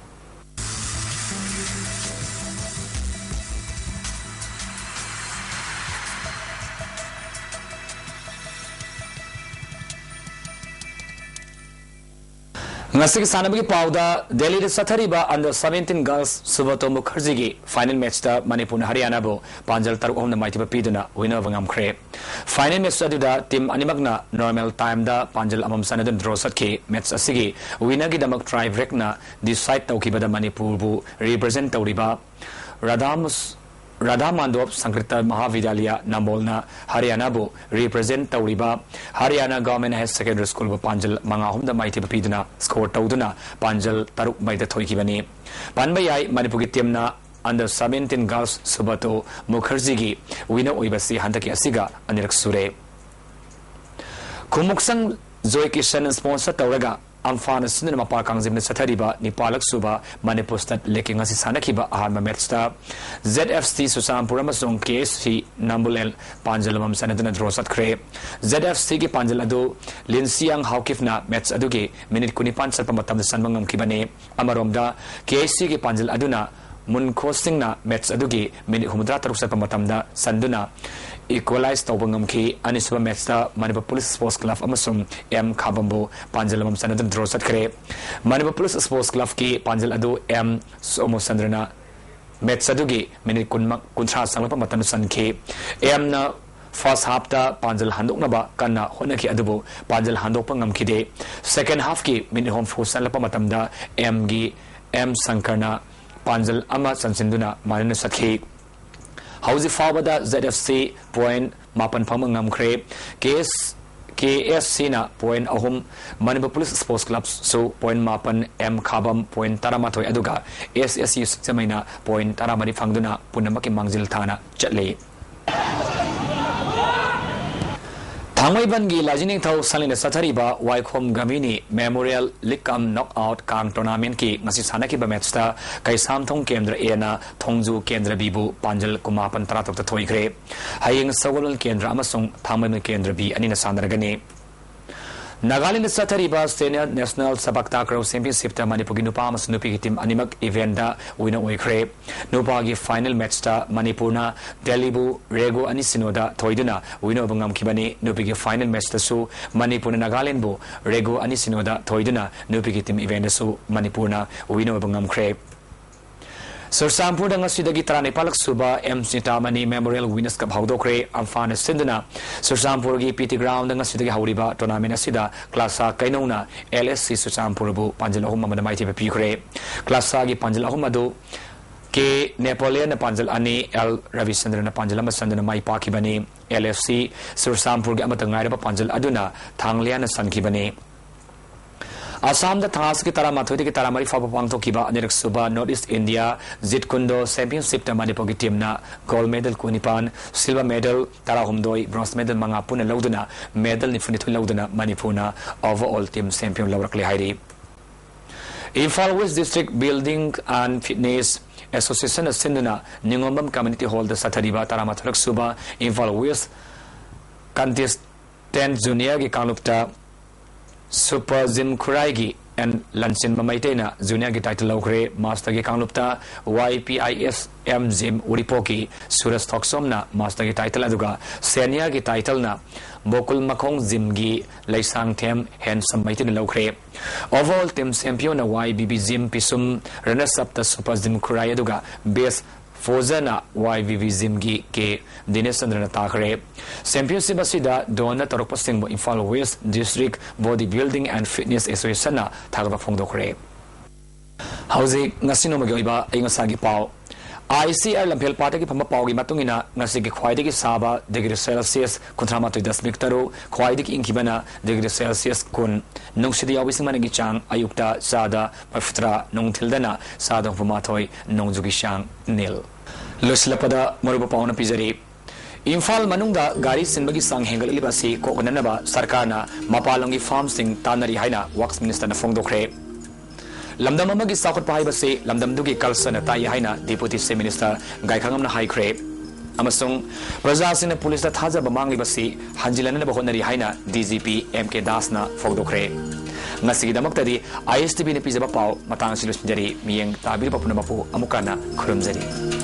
ꯉꯁꯤꯒꯤ ꯁꯥꯟꯅꯕꯒꯤ ꯄꯥꯎꯗ, ꯗꯦꯜꯂꯤꯗ ꯆꯠꯊꯔꯤꯕ under seventeen girls ꯁꯨꯕ꯭ꯔꯇꯣ ꯃꯨꯈꯔꯖꯤꯒꯤ final matchꯇ ꯃꯅꯤꯄꯨꯔꯅ ꯍꯔꯤꯌꯥꯅꯥꯕꯨ ꯄꯥꯟꯖꯜ ꯇꯔꯨꯛ ꯑꯍꯨꯝꯅ ꯃꯥꯏꯊꯤꯕ ꯄꯤꯗꯨꯅ winner ꯑꯣꯏꯕ ꯉꯝꯈ꯭ꯔꯦ꯫ Final match ꯑꯗꯨꯗ team ꯑꯅꯤꯃꯛꯅ normal timeꯗ ꯄꯥꯟꯖꯜ ꯑꯃꯃꯝ ꯆꯟꯅꯗꯨꯅ draw ꯆꯠꯈꯤ꯫ Match ꯑꯁꯤꯒꯤ winnerꯒꯤꯗꯃꯛ tie breakꯅ decide ꯇꯧꯈꯤꯕꯗ ꯃꯅꯤꯄꯨꯔꯕꯨ represent ꯇꯧꯔꯤꯕ ꯔꯥꯙꯥ ꯃꯨꯁ-, ꯔꯥꯙꯥ ꯃꯥꯟꯗꯣꯞ ꯁꯪꯀ꯭ꯔꯤꯇ ꯃꯍꯥꯕꯤꯗ꯭ꯌꯥꯂꯌ ꯅꯝꯕꯣꯜꯅ ꯍꯔꯤꯌꯥꯅꯥꯕꯨ represent ꯇꯧꯔꯤꯕ ꯍꯔꯤꯌꯥꯅꯥ Government Higher Secondary Schoolꯕꯨ ꯄꯥꯟꯖꯜ ꯃꯉꯥ ꯑꯍꯨꯝꯗ ꯃꯥꯏꯊꯤꯕ ꯄꯤꯗꯨꯅ score ꯇꯧꯗꯨꯅ ꯄꯥꯟꯖꯜ ꯇꯔꯨꯛ ꯃꯔꯤꯗ ꯊꯣꯏꯈꯤꯕꯅꯤ꯫ ꯄꯟꯕ ꯌꯥꯏ, ꯃꯅꯤꯄꯨꯔꯒꯤ teamꯅ under seventeen girls ꯁꯨꯕ꯭ꯔꯇꯣ ꯃꯨꯈꯔꯖꯤꯒꯤ winner ꯑꯣꯏꯕꯁꯤ ꯍꯟꯗꯛꯀꯤ ꯑꯁꯤꯒ ꯑꯅꯤꯔꯛ ꯁꯨꯔꯦ꯫ ꯈꯨꯃꯨꯛꯁꯪ ꯖꯣꯏ ꯀꯤꯁꯟ sponsor ꯇꯧꯔꯒ ꯑꯝꯐꯥꯅ ꯁꯤꯟꯗꯨꯅ ꯃꯄꯥꯜ ꯀꯥꯡꯖꯩꯕꯨꯡꯗ ꯆꯠꯊꯔꯤꯕ ꯅꯤꯄꯥꯜꯂꯛ ꯁꯨꯕ ꯃꯅꯤꯄꯨꯔ State Leagueꯀꯤ ꯉꯁꯤ ꯁꯥꯟꯅꯈꯤꯕ ꯑꯍꯥꯟꯕ matchꯇ ZFC ꯆꯨꯔꯆꯥꯟꯄꯨꯔ ꯑꯃꯁꯨꯡ KSC ꯅꯝꯕꯣꯜ ꯄꯥꯟꯖꯜ ꯑꯃꯃꯝ ꯆꯟꯅꯗꯨꯅ draw ꯆꯠꯈ꯭ꯔꯦ꯫ ZFCꯒꯤ ꯄꯥꯟꯖꯜ ꯑꯗꯨ ꯂꯤꯟꯁꯤꯌꯥꯡ ꯍꯥꯎꯀꯤꯞꯅ match ꯑꯗꯨꯒꯤ minute ꯀꯨꯟꯅꯤꯄꯥꯟ ꯆꯠꯄ ꯃꯇꯝꯗ ꯆꯟꯕ ꯉꯝꯈꯤꯕꯅꯤ꯫ ꯑꯃꯔꯣꯝꯗ, KSCꯒꯤ ꯄꯥꯟꯖꯜ ꯑꯗꯨꯅ ꯃꯨꯟꯈꯣ ꯁꯤꯡꯅ match ꯑꯗꯨꯒꯤ minute ꯍꯨꯝꯐꯨꯇꯔꯥ ꯇꯔꯨꯛ ꯆꯠꯄ ꯃꯇꯝꯗ ꯆꯟꯗꯨꯅ equalize ꯇꯧꯕ ꯉꯝꯈꯤ꯫ ꯑꯅꯤꯁꯨꯕ matchꯇ ꯃꯅꯤꯄꯨꯔ Police Sports Club ꯑꯃꯁꯨꯡ M ꯈꯥꯕꯝꯕꯨ ꯄꯥꯟꯖꯜ ꯑꯃꯃꯝ ꯆꯟꯅꯗꯨꯅ draw ꯆꯠꯈ꯭ꯔꯦ꯫ ꯃꯅꯤꯄꯨꯔ Police Sports Clubꯀꯤ ꯄꯥꯟꯖꯜ ꯑꯗꯨ M ꯁꯣꯃꯣꯆꯟꯗ꯭ꯔꯅ match ꯑꯗꯨꯒꯤ minute ꯀꯨꯟ, ꯀꯨꯟꯊ꯭ꯔꯥ ꯆꯪꯂꯛꯄ ꯃꯇꯝꯗ ꯆꯟꯈꯤ꯫ Mꯅ first halfꯇ ꯄꯥꯟꯖꯜ ꯍꯟꯗꯣꯛꯅꯕ ꯀꯟꯅ ꯍꯣꯠꯅꯈꯤ, ꯑꯗꯨꯕꯨ ꯄꯥꯟꯖꯜ ꯍꯟꯗꯣꯛꯄ ꯉꯝꯈꯤꯗꯦ꯫ Second halfꯀꯤ minute ꯍꯨꯝꯐꯨ ꯆꯪꯂꯛꯄ ꯃꯇꯝꯗ Mꯒꯤ M ꯁꯪꯀꯔꯅ ꯄꯥꯟꯖꯜ ꯑꯃ ꯆꯟꯁꯤꯟꯗꯨꯅ ꯃꯥꯟꯅꯅ ꯆꯠꯈꯤ꯫ ꯍꯧꯖꯤꯛ ꯐꯥꯎꯕꯗ ZFC point ꯃꯥꯄꯟ ꯐꯪꯕ ꯉꯝꯈ꯭ꯔꯦ꯫ KS, KSCꯅ point ꯑꯍꯨꯝ, ꯃꯅꯤꯄꯨꯔ Police Sports Clubꯁꯨ point ꯃꯥꯄꯟ, M ꯈꯥꯕꯝ point ꯇꯔꯥꯃꯥꯊꯣꯏ, ꯑꯗꯨꯒ SSC ꯁꯤꯡꯖꯃꯩꯅ point ꯇꯔꯥꯃꯔꯤ ꯐꯪꯗꯨꯅ ꯄꯨꯝꯅꯃꯛꯀꯤ ꯃꯥꯡꯖꯤꯜ ꯊꯥꯅ ꯆꯠꯂꯤ꯫ ꯊꯥꯡꯃꯩꯕꯟꯒꯤ ꯂꯥꯏꯖꯅꯤꯡꯊꯧ ꯁꯪꯂꯦꯟꯗ ꯆꯠꯊꯔꯤꯕ ꯋꯥꯏꯈꯣꯝ ꯒꯥꯃꯤꯅꯤ Memorial League cum Knockout ꯀꯥꯡ tournamentꯀꯤ ꯉꯁꯤ ꯁꯥꯟꯅꯈꯤꯕ matchꯇ ꯀꯩꯁꯥꯝꯊꯣꯡ ꯀꯦꯟꯗ꯭ꯔ Aꯅ ꯊꯣꯡꯖꯨ ꯀꯦꯟꯗ꯭ꯔ Bꯕꯨ ꯄꯥꯟꯖꯜ ꯀꯨꯟꯃꯥꯄꯟ ꯇꯔꯥꯇꯔꯨꯛꯇ ꯊꯣꯏꯈ꯭ꯔꯦ꯫ ꯍꯌꯦꯡ ꯁꯒꯣꯜꯕꯟ ꯀꯦꯟꯗ꯭ꯔ ꯑꯃꯁꯨꯡ ꯊꯥꯡꯃꯩꯕꯟ ꯀꯦꯟꯗ꯭ꯔ B ꯑꯅꯤꯅ ꯁꯥꯟꯅꯔꯒꯅꯤ꯫ ꯅꯥꯒꯥꯂꯦꯟꯗ ꯆꯠꯊꯔꯤꯕ ꯁꯦꯅꯤꯌꯔ ꯅꯦꯁꯅꯦꯜ ꯁꯕꯛ ꯇꯥꯀ꯭ꯔꯧ ꯆꯦꯝꯄꯤꯌꯟꯁꯤꯞꯇ ꯃꯅꯤꯄꯨꯔꯒꯤ ꯅꯨꯄꯥ ꯑꯃꯁꯨꯡ ꯅꯨꯄꯤꯒꯤ ꯇꯤꯝ ꯑꯅꯤꯃꯛ ꯏꯚꯦꯟꯗ ꯋꯤꯟꯅꯔ ꯑꯣꯏꯈ꯭ꯔꯦ꯫ ꯅꯨꯄꯥꯒꯤ ꯐꯥꯏꯅꯦꯜ ꯃꯦꯠꯆꯇ ꯃꯅꯤꯄꯨꯔꯅ ꯗꯦꯜꯂꯤꯕꯨ ꯔꯦꯒꯣ ꯑꯅꯤ ꯁꯤꯅꯣꯗ ꯊꯣꯏꯗꯨꯅ ꯋꯤꯟꯅꯔ ꯑꯣꯏꯕ ꯉꯝꯈꯤꯕꯅꯤ꯫ ꯅꯨꯄꯤꯒꯤ ꯐꯥꯏꯅꯦꯜ ꯃꯦꯠꯆꯇꯁꯨ ꯃꯅꯤꯄꯨꯔꯅ ꯅꯥꯒꯥꯂꯦꯟꯕꯨ ꯔꯦꯒꯣ ꯑꯅꯤ ꯁꯤꯅꯣꯗ ꯊꯣꯏꯗꯨꯅ ꯅꯨꯄꯤꯒꯤ ꯇꯤꯝ ꯏꯚꯦꯟꯗꯁꯨ ꯃꯅꯤꯄꯨꯔꯅ ꯋꯤꯟꯅꯔ ꯑꯣꯏꯕ ꯉꯝꯈ꯭ꯔꯦ꯫ ꯆꯨꯔꯆꯥꯟꯄꯨꯔꯗ ꯉꯁꯤꯗꯒꯤ ꯇꯔꯥꯅꯤꯄꯥꯜꯂꯛ ꯁꯨꯕ ꯑꯦꯝ ꯆꯤꯟꯇꯥꯃꯅꯤ ꯃꯦꯃꯣꯔꯤꯌꯦꯜ ꯋꯤꯃꯦꯟꯁ ꯀꯞ ꯍꯧꯗꯣꯛꯈ꯭ꯔꯦ꯫ ꯑꯝꯐꯥꯅ ꯁꯤꯟꯗꯨꯅ ꯆꯨꯔꯆꯥꯟꯄꯨꯔꯒꯤ ꯄꯤ ꯇꯤ ꯒ꯭ꯔꯥꯎꯟꯗ ꯉꯁꯤꯗꯒꯤ ꯍꯧꯔꯤꯕ ꯇꯣꯔꯅꯥꯃꯦꯟ ꯑꯁꯤꯗ ꯀ꯭ꯂꯥꯁꯥ ꯀꯩꯅꯧꯅ ꯑꯦꯜ ꯑꯦꯁ ꯁꯤ ꯆꯨꯔꯆꯥꯟꯄꯨꯔꯕꯨ ꯄꯥꯟꯖꯜ ꯑꯍꯨꯝ ꯑꯃꯗ ꯃꯥꯏꯊꯤꯕ ꯄꯤꯈ꯭ꯔꯦ꯫ ꯀ꯭ꯂꯥꯁꯥꯒꯤ ꯄꯥꯟꯖꯜ ꯑꯍꯨꯝ ꯑꯗꯨ ꯀꯦ ꯅꯦꯄꯣꯂꯤꯌꯟꯅ ꯄꯥꯟꯖꯜ ꯑꯅꯤ, ꯑꯦꯜ ꯔꯕꯤꯆꯟꯗ꯭ꯔꯅ ꯄꯥꯟꯖꯜ ꯑꯃ ꯆꯟꯗꯨꯅ ꯃꯥꯏ ꯄꯥꯛꯈꯤꯕꯅꯤ꯫ ꯑꯦꯜ ꯑꯦꯐ ꯁꯤ ꯆꯨꯔꯆꯥꯟꯄꯨꯔꯒꯤ ꯑꯃꯠꯇ ꯉꯥꯏꯔꯕ ꯄꯥꯟꯖꯜ ꯑꯗꯨꯅ ꯊꯥꯡꯂꯤꯌꯥꯅ ꯆꯟꯈꯤꯕꯅꯤ꯫ ꯑꯁꯥꯝꯗ ꯊꯥ ꯑꯁꯤꯒꯤ ꯇꯔꯥꯃꯥꯊꯣꯏꯗꯒꯤ ꯇꯔꯥꯃꯔꯤ ꯐꯥꯎꯕ ꯄꯥꯡꯊꯣꯛꯈꯤꯕ ꯑꯅꯤꯔꯛ ꯁꯨꯕ ꯅꯣꯔꯠ ꯏꯁ ꯏꯟꯗꯤꯌꯥ ꯖꯤꯠ ꯀꯨꯟꯗꯣ ꯆꯦꯝꯄꯤꯌꯟꯁꯤꯞꯇ ꯃꯅꯤꯄꯨꯔꯒꯤ ꯇꯤꯝꯅ ꯒꯣꯜꯗ ꯃꯦꯗꯜ ꯀꯨꯟꯅꯤꯄꯥꯟ, ꯁꯤꯜꯚꯔ ꯃꯦꯗꯜ ꯇꯔꯥꯍꯨꯝꯗꯣꯏ, ꯕ꯭ꯔꯣꯟꯖ ꯃꯦꯗꯜ ꯃꯉꯥ ꯄꯨꯟꯅ ꯂꯧꯗꯨꯅ ꯃꯦꯗꯜ ꯅꯤꯐꯨꯅꯤꯊꯣꯏ ꯂꯧꯗꯨꯅ ꯃꯅꯤꯄꯨꯔꯅ ꯑꯣꯚꯔꯑꯣꯜ ꯇꯤꯝ ꯆꯦꯝꯄꯤꯌꯟ ꯂꯧꯔꯛꯂꯦ ꯍꯥꯏꯔꯤ꯫ Imphal west district building and fitness ꯑꯦꯁꯣꯁꯤꯌꯦꯁꯟꯅ ꯁꯤꯟꯗꯨꯅ ꯅꯤꯉꯣꯝꯕꯝ ꯀꯝꯃ꯭ꯌꯨꯅꯤꯇꯤ ꯍꯣꯜꯗ ꯆꯠꯊꯔꯤꯕ ꯇꯔꯥꯃꯥꯊꯣꯏꯔꯛ ꯁꯨꯕ ꯏꯝꯐꯥꯜ ꯋꯦꯁ ꯀꯟꯇꯦꯁ ꯇꯦꯟ ꯖꯨꯅꯤꯌꯔꯒꯤ ꯀꯥꯡꯂꯨꯞꯇ ꯁꯨꯄꯔ ꯖꯤꯝ ꯈꯨꯔꯥꯏꯒꯤ ꯑꯦꯟ ꯂꯟꯆꯤꯟꯕ ꯃꯩꯇꯩꯅ ꯖꯨꯅꯤꯌꯔꯒꯤ ꯇꯥꯏꯇꯜ ꯂꯧꯈ꯭ꯔꯦ꯫ ꯃꯥꯁꯇꯔꯒꯤ ꯀꯥꯡꯂꯨꯞꯇ Y P I S M gym ꯎꯔꯤꯄꯣꯛꯀꯤ ꯁꯨꯔꯖ ꯊꯣꯛꯆꯣꯝꯅ ꯃꯥꯁꯇꯔꯒꯤ ꯇꯥꯏꯇꯜ ꯑꯗꯨꯒ ꯁꯦꯅꯤꯌꯔꯒꯤ ꯇꯥꯏꯇꯜꯅ ꯕꯣꯀꯨꯜ ꯃꯈꯣꯡ ꯖꯤꯝꯒꯤ ꯂꯩꯁꯥꯡꯊꯦꯝ ꯍꯦꯟꯁꯝ ꯃꯩꯇꯩꯅ ꯂꯧꯈ꯭ꯔꯦ꯫ ꯑꯣꯚꯔꯑꯣꯜ ꯇꯤꯝ ꯆꯦꯝꯄꯤꯌꯟꯅ Y B B gym Pishum, runners ꯑꯞꯇ ꯁꯨꯄꯔ ꯖꯤꯝ ꯈꯨꯔꯥꯏ ꯑꯗꯨꯒ ꯕꯦꯁ ꯐꯣꯖꯅ ꯋꯥꯏ ꯕꯤ ꯕꯤ ꯖꯤꯝꯒꯤ ꯀꯦ ꯗꯤꯅꯦꯁ ꯆꯟꯗ꯭ꯔꯅ ꯇꯥꯈ꯭ꯔꯦ꯫ ꯆꯦꯝꯄꯤꯌꯟꯁꯤꯞ ꯑꯁꯤꯗ ꯗꯣꯟꯅ ꯇꯧꯔꯛꯄꯁꯤꯡꯕꯨ Imphal west district body building and fitness ꯑꯦꯁꯣꯁꯤꯌꯦꯁꯟꯅ ꯊꯥꯒꯠꯄ ꯐꯣꯡꯗꯣꯛꯈ꯭ꯔꯦ꯫ ꯍꯧꯖꯤꯛ ꯉꯁꯤ ꯅꯣꯡꯃꯒꯤ ꯑꯣꯏꯕ ꯑꯏꯪ ꯑꯁꯥꯒꯤ ꯄꯥꯎ꯫ ꯑꯥꯏ ꯁꯤ ꯑꯥꯔ ꯂꯝꯐꯦꯜ ꯄꯥꯠꯇꯒꯤ ꯐꯪꯕ ꯄꯥꯎꯒꯤ ꯃꯇꯨꯡ ꯏꯟꯅ ꯉꯁꯤꯒꯤ ꯈ꯭ꯋꯥꯏꯗꯒꯤ ꯁꯥꯕ ꯗꯤꯒ꯭ꯔꯤ ꯁꯦꯜꯁꯤꯌꯁ ꯀꯨꯟꯊ꯭ꯔꯥ ꯃꯥꯊꯣꯏ ꯗꯁꯃꯤꯛ ꯇꯔꯨꯛ, ꯈ꯭ꯋꯥꯏꯗꯒꯤ ꯏꯪꯈꯤꯕꯅ ꯗꯤꯒ꯭ꯔꯤ ꯁꯦꯜꯁꯤꯌꯁ ꯀꯨꯟ, ꯅꯨꯡꯁꯤꯠ ꯌꯥꯎꯕ ꯏꯁꯤꯡ ꯃꯅꯤꯟꯒꯤ ꯆꯥꯡ ꯑꯌꯨꯛꯇ ꯆꯥꯗ ꯃꯔꯤꯐꯨꯇꯔꯥ, ꯅꯨꯡꯊꯤꯜꯗꯅ ꯆꯥꯗ ꯍꯨꯝꯐꯨꯃꯥꯊꯣꯏ, ꯅꯣꯡꯖꯨꯒꯤ ꯆꯥꯡ ꯅꯤꯜ꯫ ꯂꯣꯏꯁꯤꯜꯂꯛꯄꯗ ꯃꯔꯨꯑꯣꯏꯕ ꯄꯥꯎ ꯑꯃ ꯄꯤꯖꯔꯤ꯫ ꯏꯝꯐꯥꯜ ꯃꯅꯨꯡꯗ ꯒꯥꯔꯤ ꯆꯤꯟꯕꯒꯤ ꯆꯥꯡ ꯍꯦꯟꯒꯠꯂꯛꯂꯤꯕ ꯑꯁꯤ ꯀꯣꯛꯅꯅꯕ ꯁꯔꯀꯥꯔꯅ ꯃꯄꯥꯟꯂꯣꯝꯒꯤ ꯐꯥꯔꯝꯁꯤꯡ ꯇꯥꯟꯅꯔꯤ ꯍꯥꯏꯅ ꯋꯥꯛꯁ ꯃꯤꯅꯤꯁꯇꯔꯅ ꯐꯣꯡꯗꯣꯛꯈ꯭ꯔꯦ꯫ ꯂꯝꯗꯝ ꯑꯃꯒꯤ ꯆꯥꯎꯈꯠꯄ ꯍꯥꯏꯕꯁꯤ ꯂꯝꯗꯝꯗꯨꯒꯤ ꯀꯜꯆꯔꯅ ꯇꯥꯛꯏ ꯍꯥꯏꯅ ꯗꯤꯄꯨꯇꯤ ꯆꯤꯐ ꯃꯤꯅꯤꯁꯇꯔ ꯒꯥꯏꯈꯥꯉꯝꯅ ꯍꯥꯏꯈ꯭ꯔꯦ꯫ ꯑꯃꯁꯨꯡ ꯄ꯭ꯔꯖꯥꯁꯤꯡꯅ ꯄꯨꯂꯤꯁꯇ ꯊꯥꯖꯕ ꯃꯥꯡꯂꯤꯕꯁꯤ ꯍꯟꯖꯤꯜꯍꯟꯅꯕ ꯍꯣꯠꯅꯔꯤ ꯍꯥꯏꯅ D G P M K ꯗꯥꯁꯅ ꯐꯣꯡꯗꯣꯛꯈ꯭ꯔꯦ꯫ ꯉꯁꯤꯒꯤꯗꯃꯛꯇꯗꯤ ꯑꯥꯏ ꯑꯦꯁ ꯇꯤ ꯚꯤꯅ ꯄꯤꯖꯕ ꯄꯥꯎ ꯃꯇꯥꯡ ꯑꯁꯤ ꯂꯣꯏꯁꯤꯟꯖꯔꯤ꯫ ꯃꯤꯠꯌꯦꯡ ꯇꯥꯕꯤꯔꯤꯕ ꯄꯨꯝꯅꯃꯛꯄꯨ ꯑꯃꯨꯛ ꯍꯟꯅ ꯈꯨꯔꯨꯝꯖꯔꯤ꯫